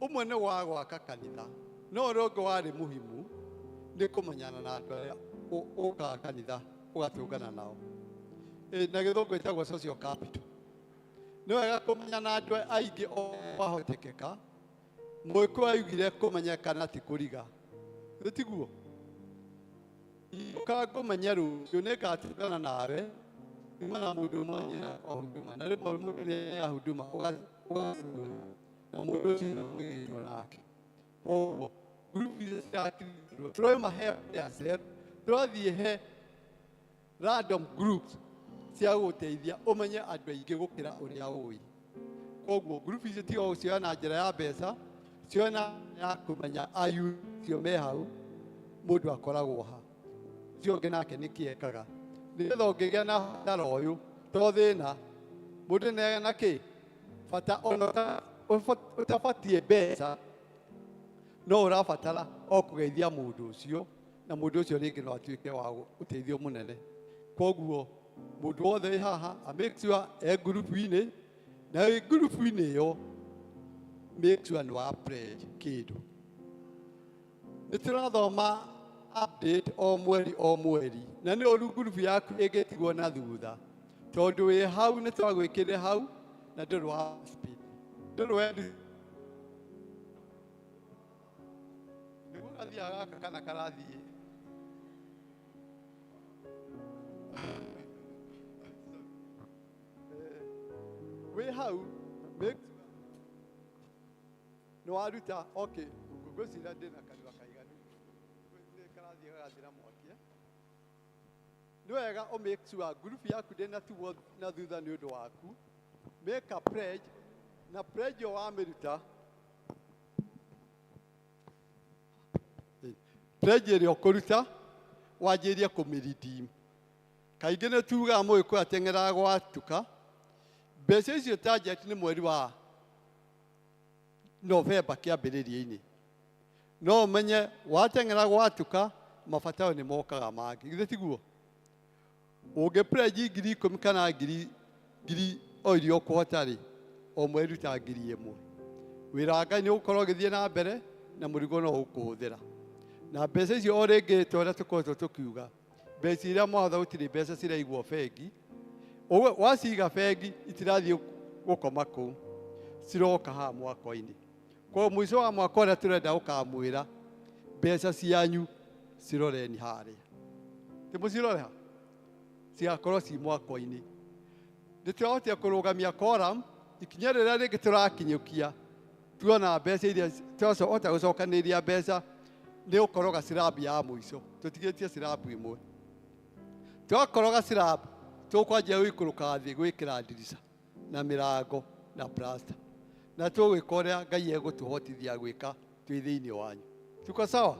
ũmwe nĩ wa gwaka kanitha no ũrĩa ũngĩ warĩ muhimu nĩ kũmenyana na andũ arĩa ũkaga kanitha ũgatũngana nao. Na gĩthũngũ ĩtagwo social capital. Nĩ wega kũmenya na andũ aingĩ o wahotekeka. Mũgĩkũyũ augire kũmenyekana ti kũriga, nĩ tiguo? Ũkaga kũmenya rũciũ nĩ ngatũngana nawe uma na mũndũ ũmwe kwa huduma na rĩmwe mũndũ nĩ ya huduma na mũndũ ũcio nĩ nake. Koguo ngurubu icio cirakirwo tũrauma he yourself tũrathiĩ he random groups cia gũgũteithia ũmenye andũ aingĩ gũkĩra ũrĩa ũĩ. Koguo ngurubu icio tiga gũcioya na njĩra ya mbeca, cioe na ya kũmenya ayu cio me hau mũndũ akoragwo ha ũcio ũngĩ nake nĩkĩ ekaga nĩgetha ũngĩgĩa na batara ũyũ to thĩna mũndũ nĩ na kĩ bata ona ũtabatiĩ mbeca no ũrabatara o kũgeithia mũndũ ũcio na mũndũ ũcio rĩngĩ no atuĩke wa ũteithio mũnene. Koguo mũndũ wothe wĩ haha a make sure e ngurubu-inĩ na wĩ ngurubu-inĩ ĩyo make sure nĩ wa pledge kĩndũ. Nĩ tũrathoma update o mweri o mweri na nĩ ũru ngurubu yaku ĩngĩtigwo na thutha tondũ wĩ hau nĩ twagwĩkĩrire hau na ndũrĩ wa speed ndũrĩ wendi nĩguo gathiaga gaka kana karathiĩ wĩ hau make sure nĩ waruta okay ngwĩciria ndĩna kanua kaiganu nĩ karathiĩ gagathira mwaki. Nĩ wega ũ make sure ngurubu yaku ndĩnatigwo na thutha nĩ ũndũ waku. Make a pledge na pledge ĩyo wamĩruta pledge ĩrĩa ũkũruta wanjĩrĩrie kũmĩredeem. Kaingĩ nĩ tugaga mũgĩkũyũ ateng'eraga gwatuka mbeca icio target nĩ mweri wa Novemba kĩambĩrĩria-inĩ no ũmenye wateng'era gwatuka mabataro nĩ mokaga mangĩ githĩ tiguo? Ũngĩ pledge 10,000 kana ngiri o iria ũkũhota rĩ o mweri ta 1,000. Wĩra wa Ngai nĩ ũgũkorwo ũgĩthiĩ na mbere na mũrigo no ũkũhũthĩra na mbeca icio o rĩngĩ ta ũrĩa tũkoretwo tũkiuga mbeca iria mwahotha gũtirĩ mbeca ciraigwo bengi. Waciga bengi itirathiĩ gũkoma kũu ciroka haha mwako-inĩ. Koguo mũico wa mwaka ũrĩa tũrenda gũkamwĩra mbeca cianyu ciroreni harĩa ti mũcirore ha cigakorwo ci mwako-inĩ. Nĩ tũrahotire kũrũgamia quorum ikinya rĩrĩa rĩngĩ tũrakinyũkia tuona mbeca iria twahota gũcokanĩrĩria mbeca nĩ gũkoroga slab ya mũico tũtigĩtie slab ĩmwe. Twakoroga slab Tũkwanjia gũikũrũka thĩ gwĩkĩra ndirica na mĩrango na plaster, na tũgwĩka ũrĩa Ngai egũtũhotithia gwĩka twĩ thĩinĩ wanyu. Tuko sawa?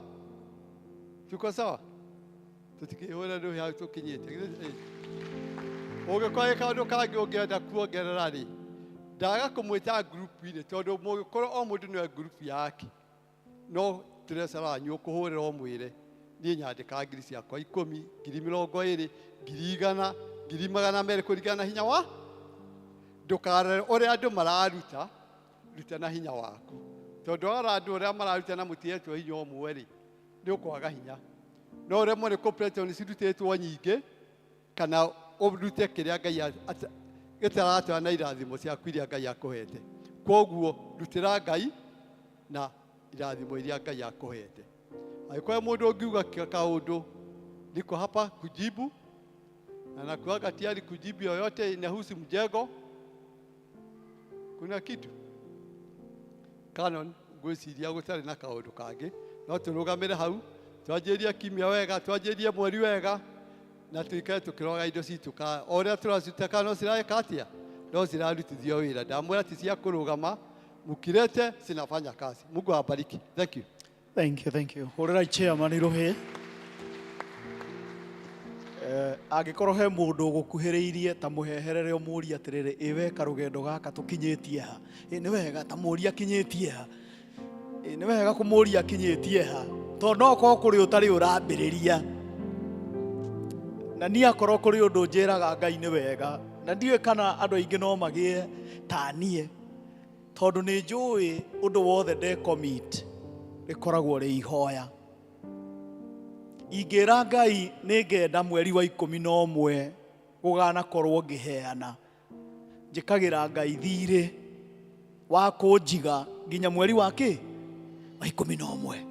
Tuko sawa? Tũtikĩhũra rũhĩ hau tũkinyĩte. Ũngĩkorwo wĩ kaũndũ kangĩ ũngĩenda kuongerera rĩ, ndaga kũmwĩta ngurubu-inĩ tondũ mũgĩkorwo o mũndũ nĩwe ngurubu yake, no treasurer wanyu ũkũhũrĩra ũmwĩre niĩ nyandĩka ngiri ciakwa 10, 20,000, 100,000, 200,000 kũringana na hinya wa. Ndũkarore ũrĩa andũ mararuta, ruta na hinya waku, tondũ warora andũ ũrĩa mararuta na mũtihetwo hinya ũmwe rĩ, nĩ ũkwaga hinya. No ũremwo nĩ kũpretwo nĩ cirutĩtwo nyingĩ, kana ũrute kĩrĩa Ngai gĩtaratwara na irathimo ciaku iria Ngai akũhete. Kwoguo rutĩra Ngai na irathimo iria Ngai akũhete. Angĩkorwo mũndũ ũngiuga kaũndũ, niko hapa kujibu, na nakuaga tayari kujibu yoyote inahusu mjengo. Kuna kitu Canon ngwĩciria gũtarĩ na kaũndũ kangĩ, no tũrũgamĩre hau, twanjĩrie kiumia wega, twanjĩrie mweri wega, na tuikare tũkĩroga indo citũ ka o ũrĩa tũraciruta kana no cireka atĩa, no cirarutithio wĩra. Ndamwĩra ti cia kũrũgama, mkilete zinafanya kazi. Mungu awabariki. Thank you. Thank you, thank you. Hũrĩrai chairman rũhĩ. Angĩkorwo he mũndũ ũgũkuhĩrĩirie ta mũheherere ũmũrie atĩrĩrĩ, ĩ weka rũgendo gaka tũkinyĩtie ha? Ĩ nĩ wega ta mũrie akinyĩtie ha? Ĩ nĩ wega kũmũria akinyĩtie ha? Tondũ no ũkorwo kũrĩ ũtarĩ ũrambĩrĩria. Na niĩ akorwo kũrĩ ũndũ njĩraga Ngai nĩ wega, na ndiũĩ kana andũ aingĩ no magĩe ta niĩ, tondũ nĩ njũĩ ũndũ wothe ndecommit rĩkoragwo rĩ ihoya. Ingĩra Ngai nĩ ngenda mweri wa 11 gũganakorwo ngĩheana, njĩkagĩra Ngai thirĩ wa kũnjiga nginya mweri wa kĩ? Wa 11.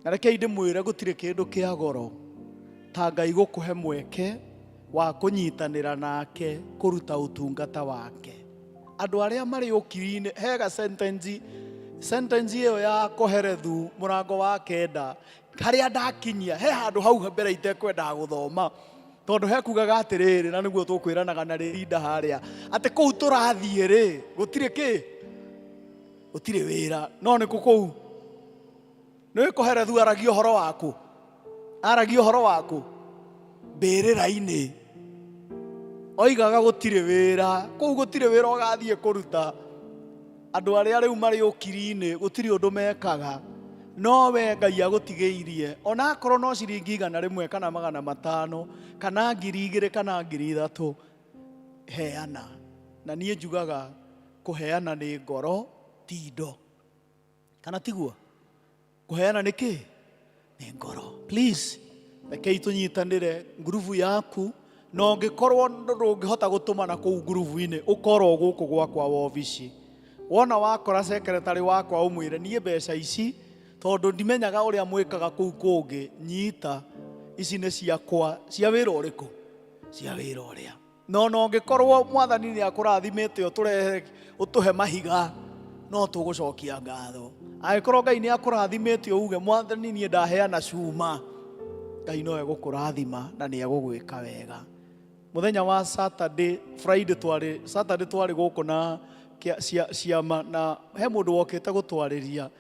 Na rekei ndĩmwĩre gũtirĩ kĩndũ kĩa goro ta Ngai gũkũhe mweke wa kũnyitanĩra nake kũruta ũtungata wake. Andũ arĩa marĩ ũkiri-inĩ, hega sentence, sentence ĩyo ya Koherethu mũrango wa 9, harĩa ndakinyia, he handũ hau mbere itekwendaga gũthoma, tondũ hekugaga atĩrĩrĩ, na nĩguo tũkwĩranaga na rĩrinda harĩa, atĩ kũu tũrathiĩ rĩ, gũtirĩ kĩ? Gũtirĩ wĩra. No nĩ kũ kũu? Nĩ Koherethu aragia ũhoro waku? Aragia ũhoro waku? Mbĩrĩra-inĩ. Oigaga gũtirĩ wĩra, kũu gũtirĩ wĩra ũgathiĩ kũruta. Andũ arĩa rĩu marĩ ũkiri-inĩ gũtirĩ ũndũ mekaga, no we Ngai agũtigĩirie, ona akorwo no ciringi 100 kana 500 kana 2,000 kana 3,000, heana. Na niĩ njugaga kũheana nĩ ngoro ti indo. Kana tiguo? Kũheana nĩ kĩ? Nĩ ngoro. Please, rekei tũnyitanĩre ngurubu yaku, na ũngĩkorwo ndũngĩhota gũtũmana kũu ngurubu-inĩ, ũkorwo gũkũ gwakwa wobici. Wona wakora secretary wakwa ũmwĩre niĩ mbeca ici, tondũ ndimenyaga ũrĩa mwĩkaga kũu kũngĩ, nyita, ici nĩ ciakwa, cia wĩra ũrĩkũ? Cia wĩra ũrĩa. No na ũngĩkorwo mwathani nĩ akũrathimĩte ũtũrehe, ũtũhe mahiga, no tũgũcokia ngatho. Angĩkorwo Ngai nĩ akũrathimĩte uge mwathani niĩ ndaheana cuma, Ngai no egũkũrathima na nĩ egũgwĩka wega. Mũthenya wa Saturday, Friday twarĩ, Saturday twarĩ gũkũ na ciama, na he mũndũ wokĩte gũtwarĩria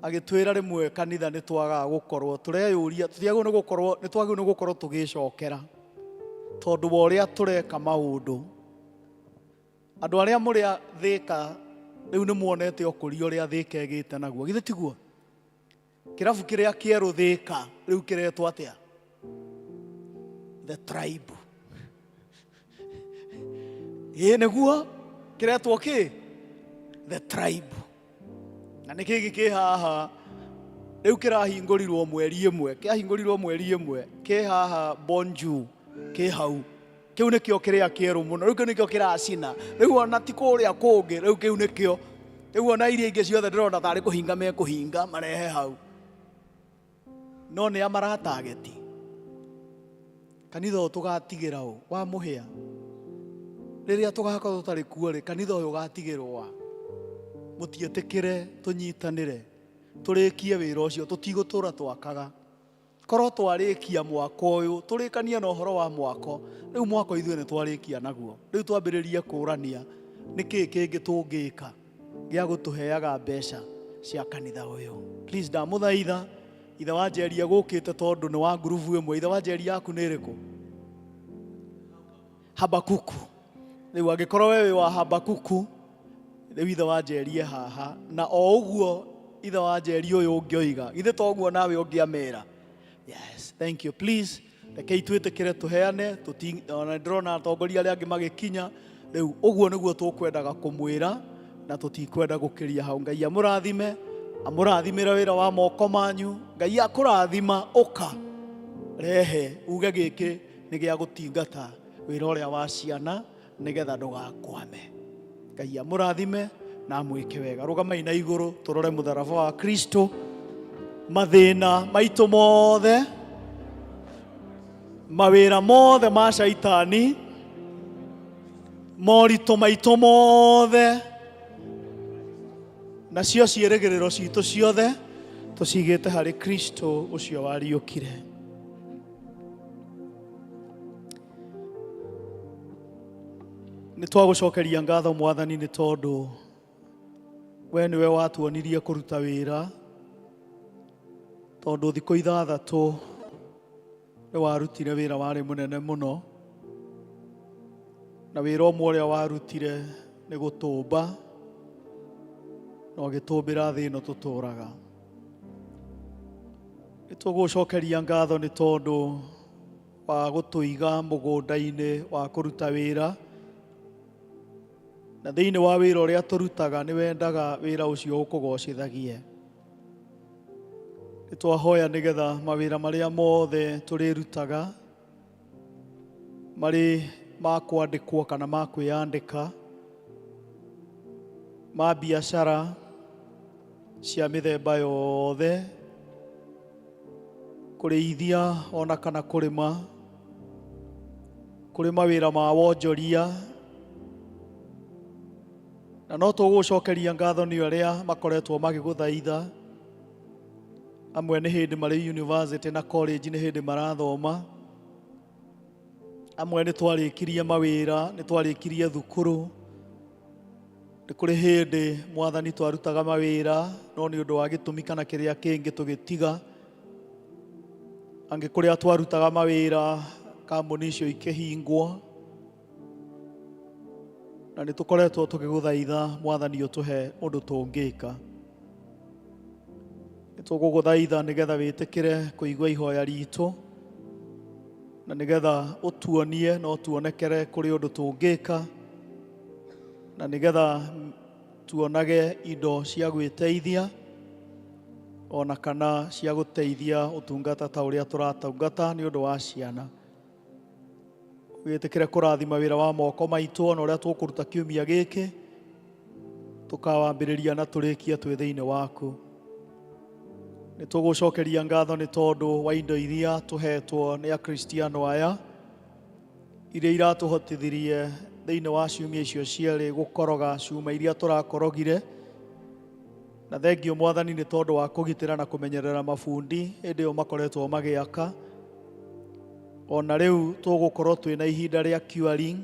agĩtwĩra rĩmwe kanitha nĩ twagaga gũkorwo tũreyũria, tũtiagĩrĩirwo nĩ gũkorwo, nĩ twagĩrĩirwo nĩ gũkorwo tũgĩcokera tondũ wa ũrĩa tũreka maũndũ. Andũ arĩa mũrĩ a Thĩka rĩu nĩ muonete ũkũria ũrĩa Thĩka ĩgĩte naguo, githĩ tiguo? Kĩrabu kĩrĩa kĩerũ Thĩka rĩu kĩretwo atĩa? The Tribe. Ĩĩ nĩguo kĩretwo kĩ? The Tribe. Na nĩ kĩngĩ kĩ haha rĩu kĩrahingũrirwo mweri ĩmwe, kĩahingũrirwo mweri ĩmwe, kĩ haha Bonju, kĩ hau. Kĩu nĩkĩo kĩrĩa kĩerũ mũno, rĩu kĩu nĩkĩo kĩracina. Rĩu ona ti kũrĩa kũngĩ, rĩu kĩu nĩkĩo. Rĩu ona iria ingĩ ciothe ndĩrona tarĩ kũhinga mekũhinga marehe hau. No nĩ a maratageti. Kanitha ũyũ tũgatigĩra ũ? Wa mũhĩa. Rĩrĩa tũgakorwo tũtarĩ kuo rĩ, kanitha ũyũ ũgatigĩrwo a? Mũtiĩtĩkĩre tũnyitanĩre, tũrĩkie wĩra ũcio, tũtigũtũra twakaga. Korwo twarĩkia mwaka ũyũ, tũrĩkanie na ũhoro wa mwako. Rĩu mwako ithuĩ nĩ twarĩkia naguo. Rĩu twambĩrĩrie kũrania nĩ kĩĩ kĩngĩ tũngĩka gĩa gũtũheaga mbeca cia kanitha ũyũ. Please ndamũthaitha, ithe wa Njeri egũkĩte tondũ nĩ wa ngurubu ĩmwe. Ithe wa Njeri yaku nĩ ĩrĩkũ? Habakuku. Rĩu angĩkorwo we wĩ wa Habakuku, rĩu ithe wa Njeri e haha. Na o ũguo ithe wa Njeri ũyũ ũngĩoiga, githĩ to ũguo nawe ũngĩamera? Yes, thank you. Please, rekei twĩtĩkĩre tũheane, ona ndĩrona atongoria arĩa angĩ magĩkinya. Rĩu ũguo nĩguo tũkwendaga kũmwĩra na tũtikwenda gũkĩria hau. Ngai amũrathime, amũrathimĩre wĩra wa moko manyu. Ngai akũrathima, ũka rehe uge gĩkĩ nĩ gĩa gũtingata wĩra ũrĩa wa ciana nĩgetha ndũgakwame. Ngai amũrathime na amwĩke wega. Rũgamai na igũrũ tũrore mũtharaba wa Kristo. Mathĩna maitũ mothe, mawĩra mothe ma caitani, moritũ maitũ mothe, nacio ciĩrĩgĩrĩro citũ ciothe tũcigĩte harĩ Kristo ũcio wariũkire. Nĩ twagũcokeria ngatho Mwathani nĩ tondũ we nĩwe watuonirie kũruta wĩra, tondũ thikũ ithathatũ nĩ warutire wĩra warĩ mũnene mũno, na wĩra ũmwe ũrĩa warutire nĩ gũtũmba na ũgĩtũmbĩra thĩ ĩno tũtũraga. Nĩ tũgũcokeria ngatho nĩ tondũ wa gũtũiga mũgũnda-inĩ wa kũruta wĩra, na thĩinĩ wa wĩra ũrĩa tũrutaga nĩ wendaga wĩra ũcio ũkũgocithagie. Nĩ twahoya nĩgetha mawĩra marĩa mothe tũrĩrutaga marĩ ma kwandĩkwo kana ma kwĩyandĩka, ma biacara cia mĩthemba yothe, kũrĩithia ona kana kũrĩma, kũrĩ mawĩra ma wonjoria, na no tũgũcokeria ngatho nĩ arĩa makoretwo magĩgũthaitha. Amwe nĩ hĩndĩ marĩ university na college, nĩ hĩndĩ marathoma. Amwe nĩ twarĩkirie mawĩra, nĩ twarĩkirie thukuru. Nĩ kũrĩ hĩndĩ Mwathani twarutaga mawĩra, no nĩ ũndũ wa gĩtũmi kana kĩrĩa kĩngĩ tũgĩtiga. Angĩ kũrĩa twarutaga mawĩra, kambuni icio ikĩhingwo. Na nĩ tũkoretwo tũgĩgũthaitha Mwathani ũtũhe ũndũ tũngĩka. Nĩ tũgũgũthaitha nĩgetha wĩtĩkĩre kũigua ihoya ritũ, na nĩgetha ũtuonie na ũtuonekere kũrĩ ũndũ tũngĩka, na nĩgetha tuonage indo cia gwĩteithia ona kana cia gũteithia ũtungata ta ũrĩa tũratungata nĩ ũndũ wa ciana. Wĩtĩkĩre kũrathima wĩra wa moko maitũ ona ũrĩa tũkũruta kiumia gĩkĩ, tũkawambĩrĩria na tũrĩkie twĩ thĩinĩ waku. Nĩ tũgũcokeria ngatho nĩ tondũ wa indo iria tũhetwo nĩ Akristiano aya, iria iratũhotithirie thĩinĩ wa ciumia icio cierĩ gũkoroga cuma iria tũrakorogire. Na thengio Mwathani nĩ tondũ wa kũgitĩra na kũmenyerera mabundi hĩndĩ ĩyo makoretwo magĩaka. Ona rĩu tũgũkorwo twĩna ihinda rĩa curing,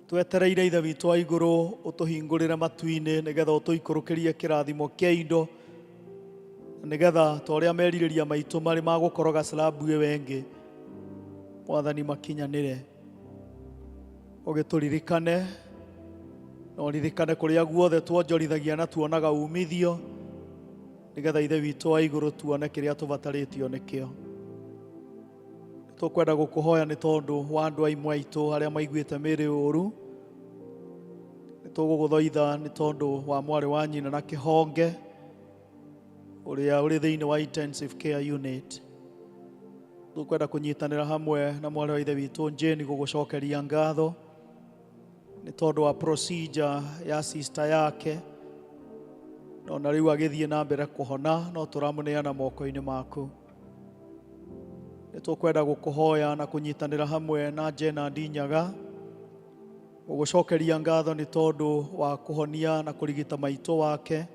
twetereire Ithe witũ wa igũrũ ũtũhingũrĩre matu-inĩ nĩgetha ũtũikũrũkĩrie kĩrathimo kĩa indo, nĩgetha ta ũrĩa merirĩria maitũ marĩ ma gũkoroga slab ĩyo ĩngĩ, Mwathani makinyanĩre. Ũgĩtũririkane na ũririkane kũrĩa guothe tuonjorithagia na tuonaga umithio, nĩgetha Ithe witũ wa igũrũ tuone kĩrĩa tũbatarĩtio nĩkĩo. Tũkwenda gũkũhoya nĩ tondũ wa andũ aimwe aitũ arĩa maiguĩte mĩĩrĩ ũru. Nĩ tũgũgũthaitha nĩ tondũ wa mwarĩ wa nyina na kĩhonge ũrĩa ũrĩ thĩinĩ wa intensive care unit. Tũkwenda kũnyitanĩra hamwe na mwarĩ wa ithe witũ Jane gũgũcokeria ngatho nĩ tondũ wa procedure ya sister yake, no na rĩu agĩthiĩ na mbere kũhona, no tũramũneana moko-inĩ maku. Nĩ tũkwenda gũkũhoya na kũnyitanĩra hamwe na Jena Ndinyaga gũgũcokeria ngatho nĩ tondũ wa kũhonia na kũrigita maitũ wake.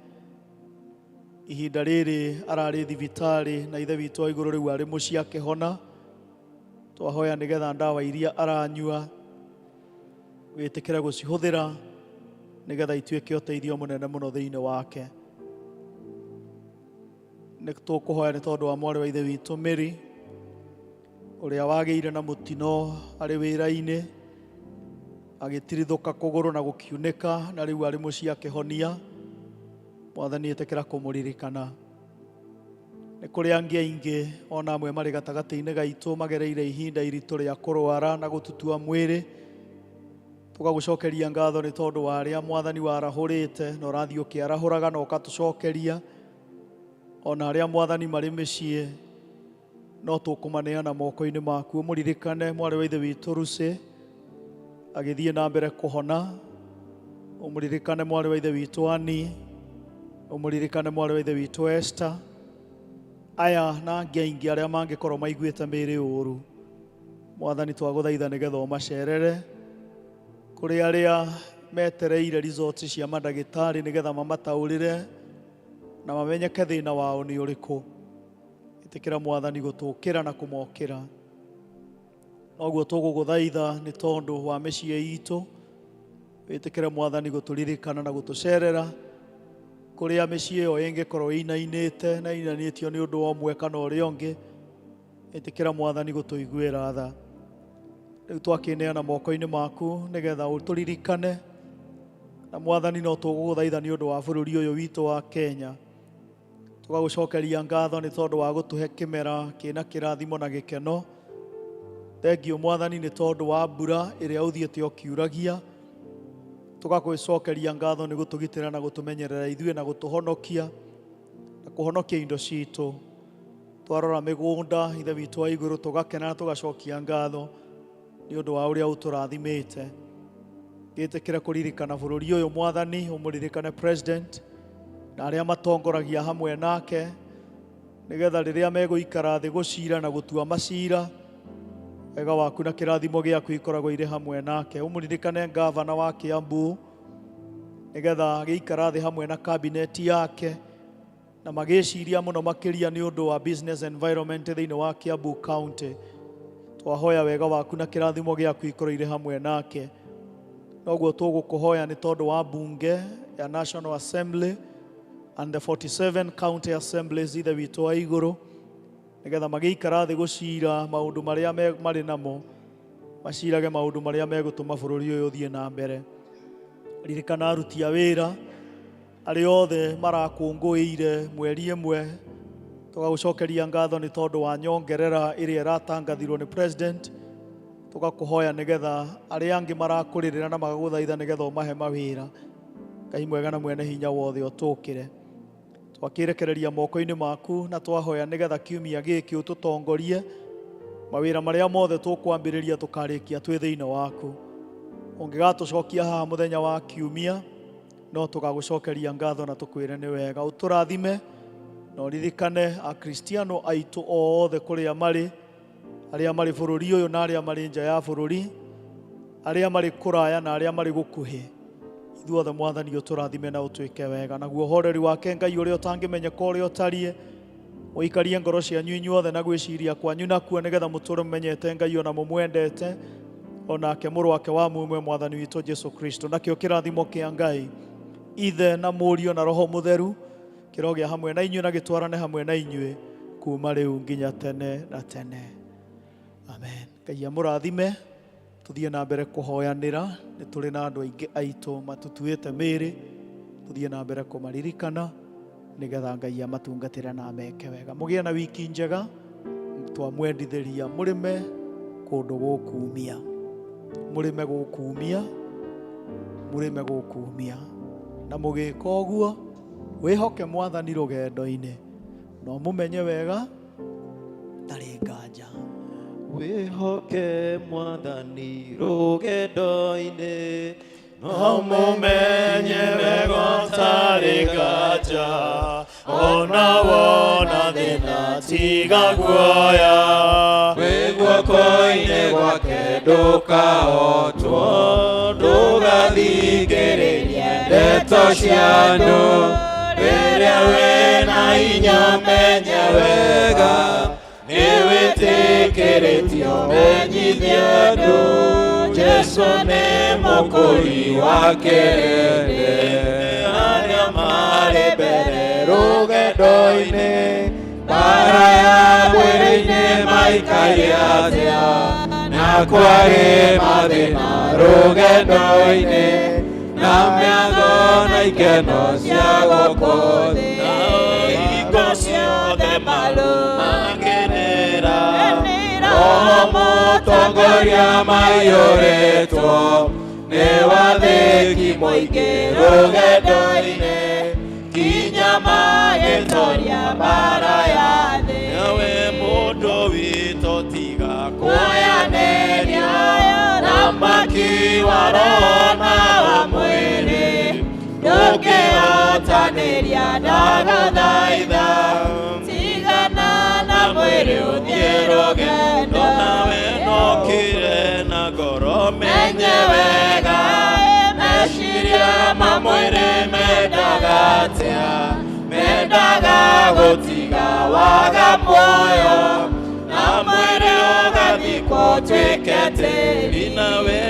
Ihinda rĩrĩ ararĩ thibitarĩ na Ithe witũ wa igũrũ rĩu arĩ mũciĩ akĩhona. Twahoya nĩgetha ndawa iria aranyua wĩtĩkĩre gũcihũthĩra nĩgetha ituĩke ũteithio mũnene mũno thĩinĩ wake. Nĩ tũkũhoya nĩ tondũ wa mwarĩ wa Ithe witũ Mary ũrĩa wagĩire na mũtino arĩ wĩra-inĩ agĩtirithũka kũgũrũ na gũkiunĩka na rĩu arĩ mũciĩ akĩhonia. Mwathani ĩtĩkĩra kũmũririkana. Nĩ kũrĩ angĩ aingĩ ona amwe marĩ gatagatĩ-inĩ gaitũ magereire ihinda iritũ rĩa kũrwara na gũtutua mwĩrĩ. Tũgagũcokeria ngatho nĩ tondũ wa arĩa Mwathani warahũrĩte na ũrathiĩ ũkĩarahũraga na ũgatũcokeria. Ona arĩa Mwathani marĩ mĩciĩ no tũkũmaneana moko-inĩ maku. Ũmũririkane mwarĩ wa Ithe witũ Lucy agĩthiĩ na mbere kũhona. Ũmũririkane mwarĩ wa Ithe witũ Annie, ũmũririkane mwarĩ wa Ithe witũ Esther. Aya na angĩ aingĩ arĩa mangĩkorwo maiguĩte mĩĩrĩ ũru, Mwathani twagũthaitha nĩgetha ũmacerere. Kũrĩ arĩa metereire results cia mandagĩtarĩ nĩgetha mamataũrĩre na mamenyeke thĩna wao nĩ ũrĩkũ. Ĩtĩkĩra Mwathani gũtũkĩra na kũmokĩra. Noguo tũgũgũthaitha nĩ tondũ wa mĩciĩ itũ. Wĩtĩkĩre Mwathani gũtũririkana na gũtũcerera kũrĩa mĩciĩ ĩyo ĩngĩkorwo ĩinainĩte na ĩinanĩtio nĩ ũndũ ũmwe kana ũrĩa ũngĩ. Ĩtĩkĩra Mwathani gũtũiguĩra tha. Rĩu twakĩneana moko-inĩ maku nĩgetha ũtũririkane. Na Mwathani no tũgũgũthaitha nĩ ũndũ wa bũrũri ũyũ witũ wa Kenya. Tũgagũcokeria ngatho nĩ tondũ wa gũtũhe kĩmera kĩna kĩrathimo na gĩkeno. Thengiũ Mwathani nĩ tondũ wa mbura ĩrĩa ũthiĩte ũkiuragia. Tũgagũcokeria ngatho nĩ gũtũgitĩra na gũtũmenyerera ithuĩ na gũtũhonokia na kũhonokia indo citũ. Twarora mĩgũnda Ithe witũ wa igũrũ tũgakena na tũgacokia ngatho nĩ ũndũ wa ũrĩa ũtũrathimĩte. Gĩtĩkĩre kũririkana bũrũri ũyũ Mwathani, ũmũririkane president na arĩa matongoragia hamwe nake, nĩgetha rĩrĩa megũikara thĩ gũcira na gũtua macira, wega waku na kĩrathimo gĩaku ikoragwo irĩ hamwe nake. Ũmũririkane ngavana wa Kiambu, nĩgetha agĩikara thĩ hamwe na kabineti yake na magĩciria mũno makĩria nĩ ũndũ wa business environment thĩinĩ wa Kiambu County. Twahoya wega waku na kĩrathimo gĩaku ikorwo irĩ hamwe nake. Noguo tũgũkũhoya nĩ tondũ wa mbunge ya National Assembly and the 47 county assemblies Ithe witũ wa igũrũ, nĩgetha magĩikara thĩ gũcira maũndũ marĩa marĩ namo, macirage maũndũ marĩa megũtũma bũrũri ũyũ ũthiĩ na mbere. Ririkana aruti a wĩra arĩa othe marakũngũĩire mweri ĩmwe, tũgagũcokeria ngatho nĩ tondũ wa nyongerera ĩrĩa ĩratangathirwo nĩ president. Tũgakũhoya nĩgetha arĩa angĩ marakũrĩrĩra na magagũthaitha nĩgetha ũmahe mawĩra. Ngai mwega na mwene hinya wothe ũtũkĩre. Twakĩrekereria moko-inĩ maku na twahoya nĩgetha kiumia gĩkĩ ũtũtongorie mawĩra marĩa mothe tũkwambĩrĩria tũkarĩkia twĩ thĩinĩ waku. Ũngĩgatũcokia haha mũthenya wa kiumia, no tũgagũcokeria ngatho na tũkwĩre nĩ wega. Ũtũrathime na ũririkane Akristiano aitũ othe kũrĩa marĩ, arĩa marĩ bũrũri ũyũ na arĩa marĩ nja ya bũrũri, arĩa marĩ kũraya na arĩa marĩ gũkuhĩ. Ithuothe Mwathani ũtũrathime na ũtwĩke wega. Naguo ũhoreri wake Ngai ũrĩa ũtangĩmenyeka ũrĩa ũtariĩ, ũikarie ngoro cianyu inyuothe na gwĩciria kwanyu nakuo, nĩgetha mũtũre mũmenyete Ngai ona mũmwendete, onake mũrũ wake wa mũmwe Mwathani witũ Jesu Kristo. Nakĩo kĩrathimo kĩa Ngai Ithe na Mũriũ na Roho Mũtheru kĩrogĩa hamwe na inyuĩ na gĩtwarane hamwe na inyuĩ kuma rĩu nginya tene na tene. Amen. Ngai amũrathime. Tũthiĩ na mbere kũhoyanĩra, nĩ tũrĩ na andũ aingĩ aitũ matutuĩte mĩĩrĩ, tũthiĩ na mbere kũmaririkana nĩgetha Ngai amatungatĩre na ameke wega. Mũgĩe na wiki njega, twamwendithĩria mũrĩme kũndũ gũkumia, mũrĩme gũkumia, mũrĩme gũkumia, na mũgĩka ũguo wĩhoke Mwathani rũgendo-inĩ na ũmũmenye wega ndarĩ nganja. Wĩhoke Mwathani rũgendo-inĩ, no mũmenye wega ũtarĩ nganja, ona wona thĩna tiga guoya, wĩ guoko-inĩ gwake ndũkahotwo, ndũgathikĩrĩrie ndeto cia andũ. Rĩrĩa wĩna hinya menye wega nĩ wĩtĩkĩrĩtio menyithie andũ Jesũ nĩ mũkũri wa kĩrĩndĩ. Arĩa marĩ mbere rũgendo-inĩ mbara ya mwĩrĩ-inĩ maikaire atĩa na kwarĩ mathĩna rũgendo-inĩ na mĩago na ikeno cia gũkũ thĩ. Hingo ciothe marũmagĩrĩra Roho mũtongoria maiyũrĩtwo nĩ wathĩki mũingĩ rũgendo-inĩ kinya magĩtoria mbara ya thĩ. Nawe mũndũ witũ tiga kuoyanĩria thamaki wa roho na wa mwĩrĩ ndũngĩhotanĩria ndagũthaitha tigana na mwĩrĩ ũthiĩ rũgendo. Nawe nokire na ngoro menye wega meciria ma mwĩrĩ mendaga atĩa mendaga gũtiga waga muoyo na mwĩrĩ ũgathikwo ũtuĩke tĩri. Nawe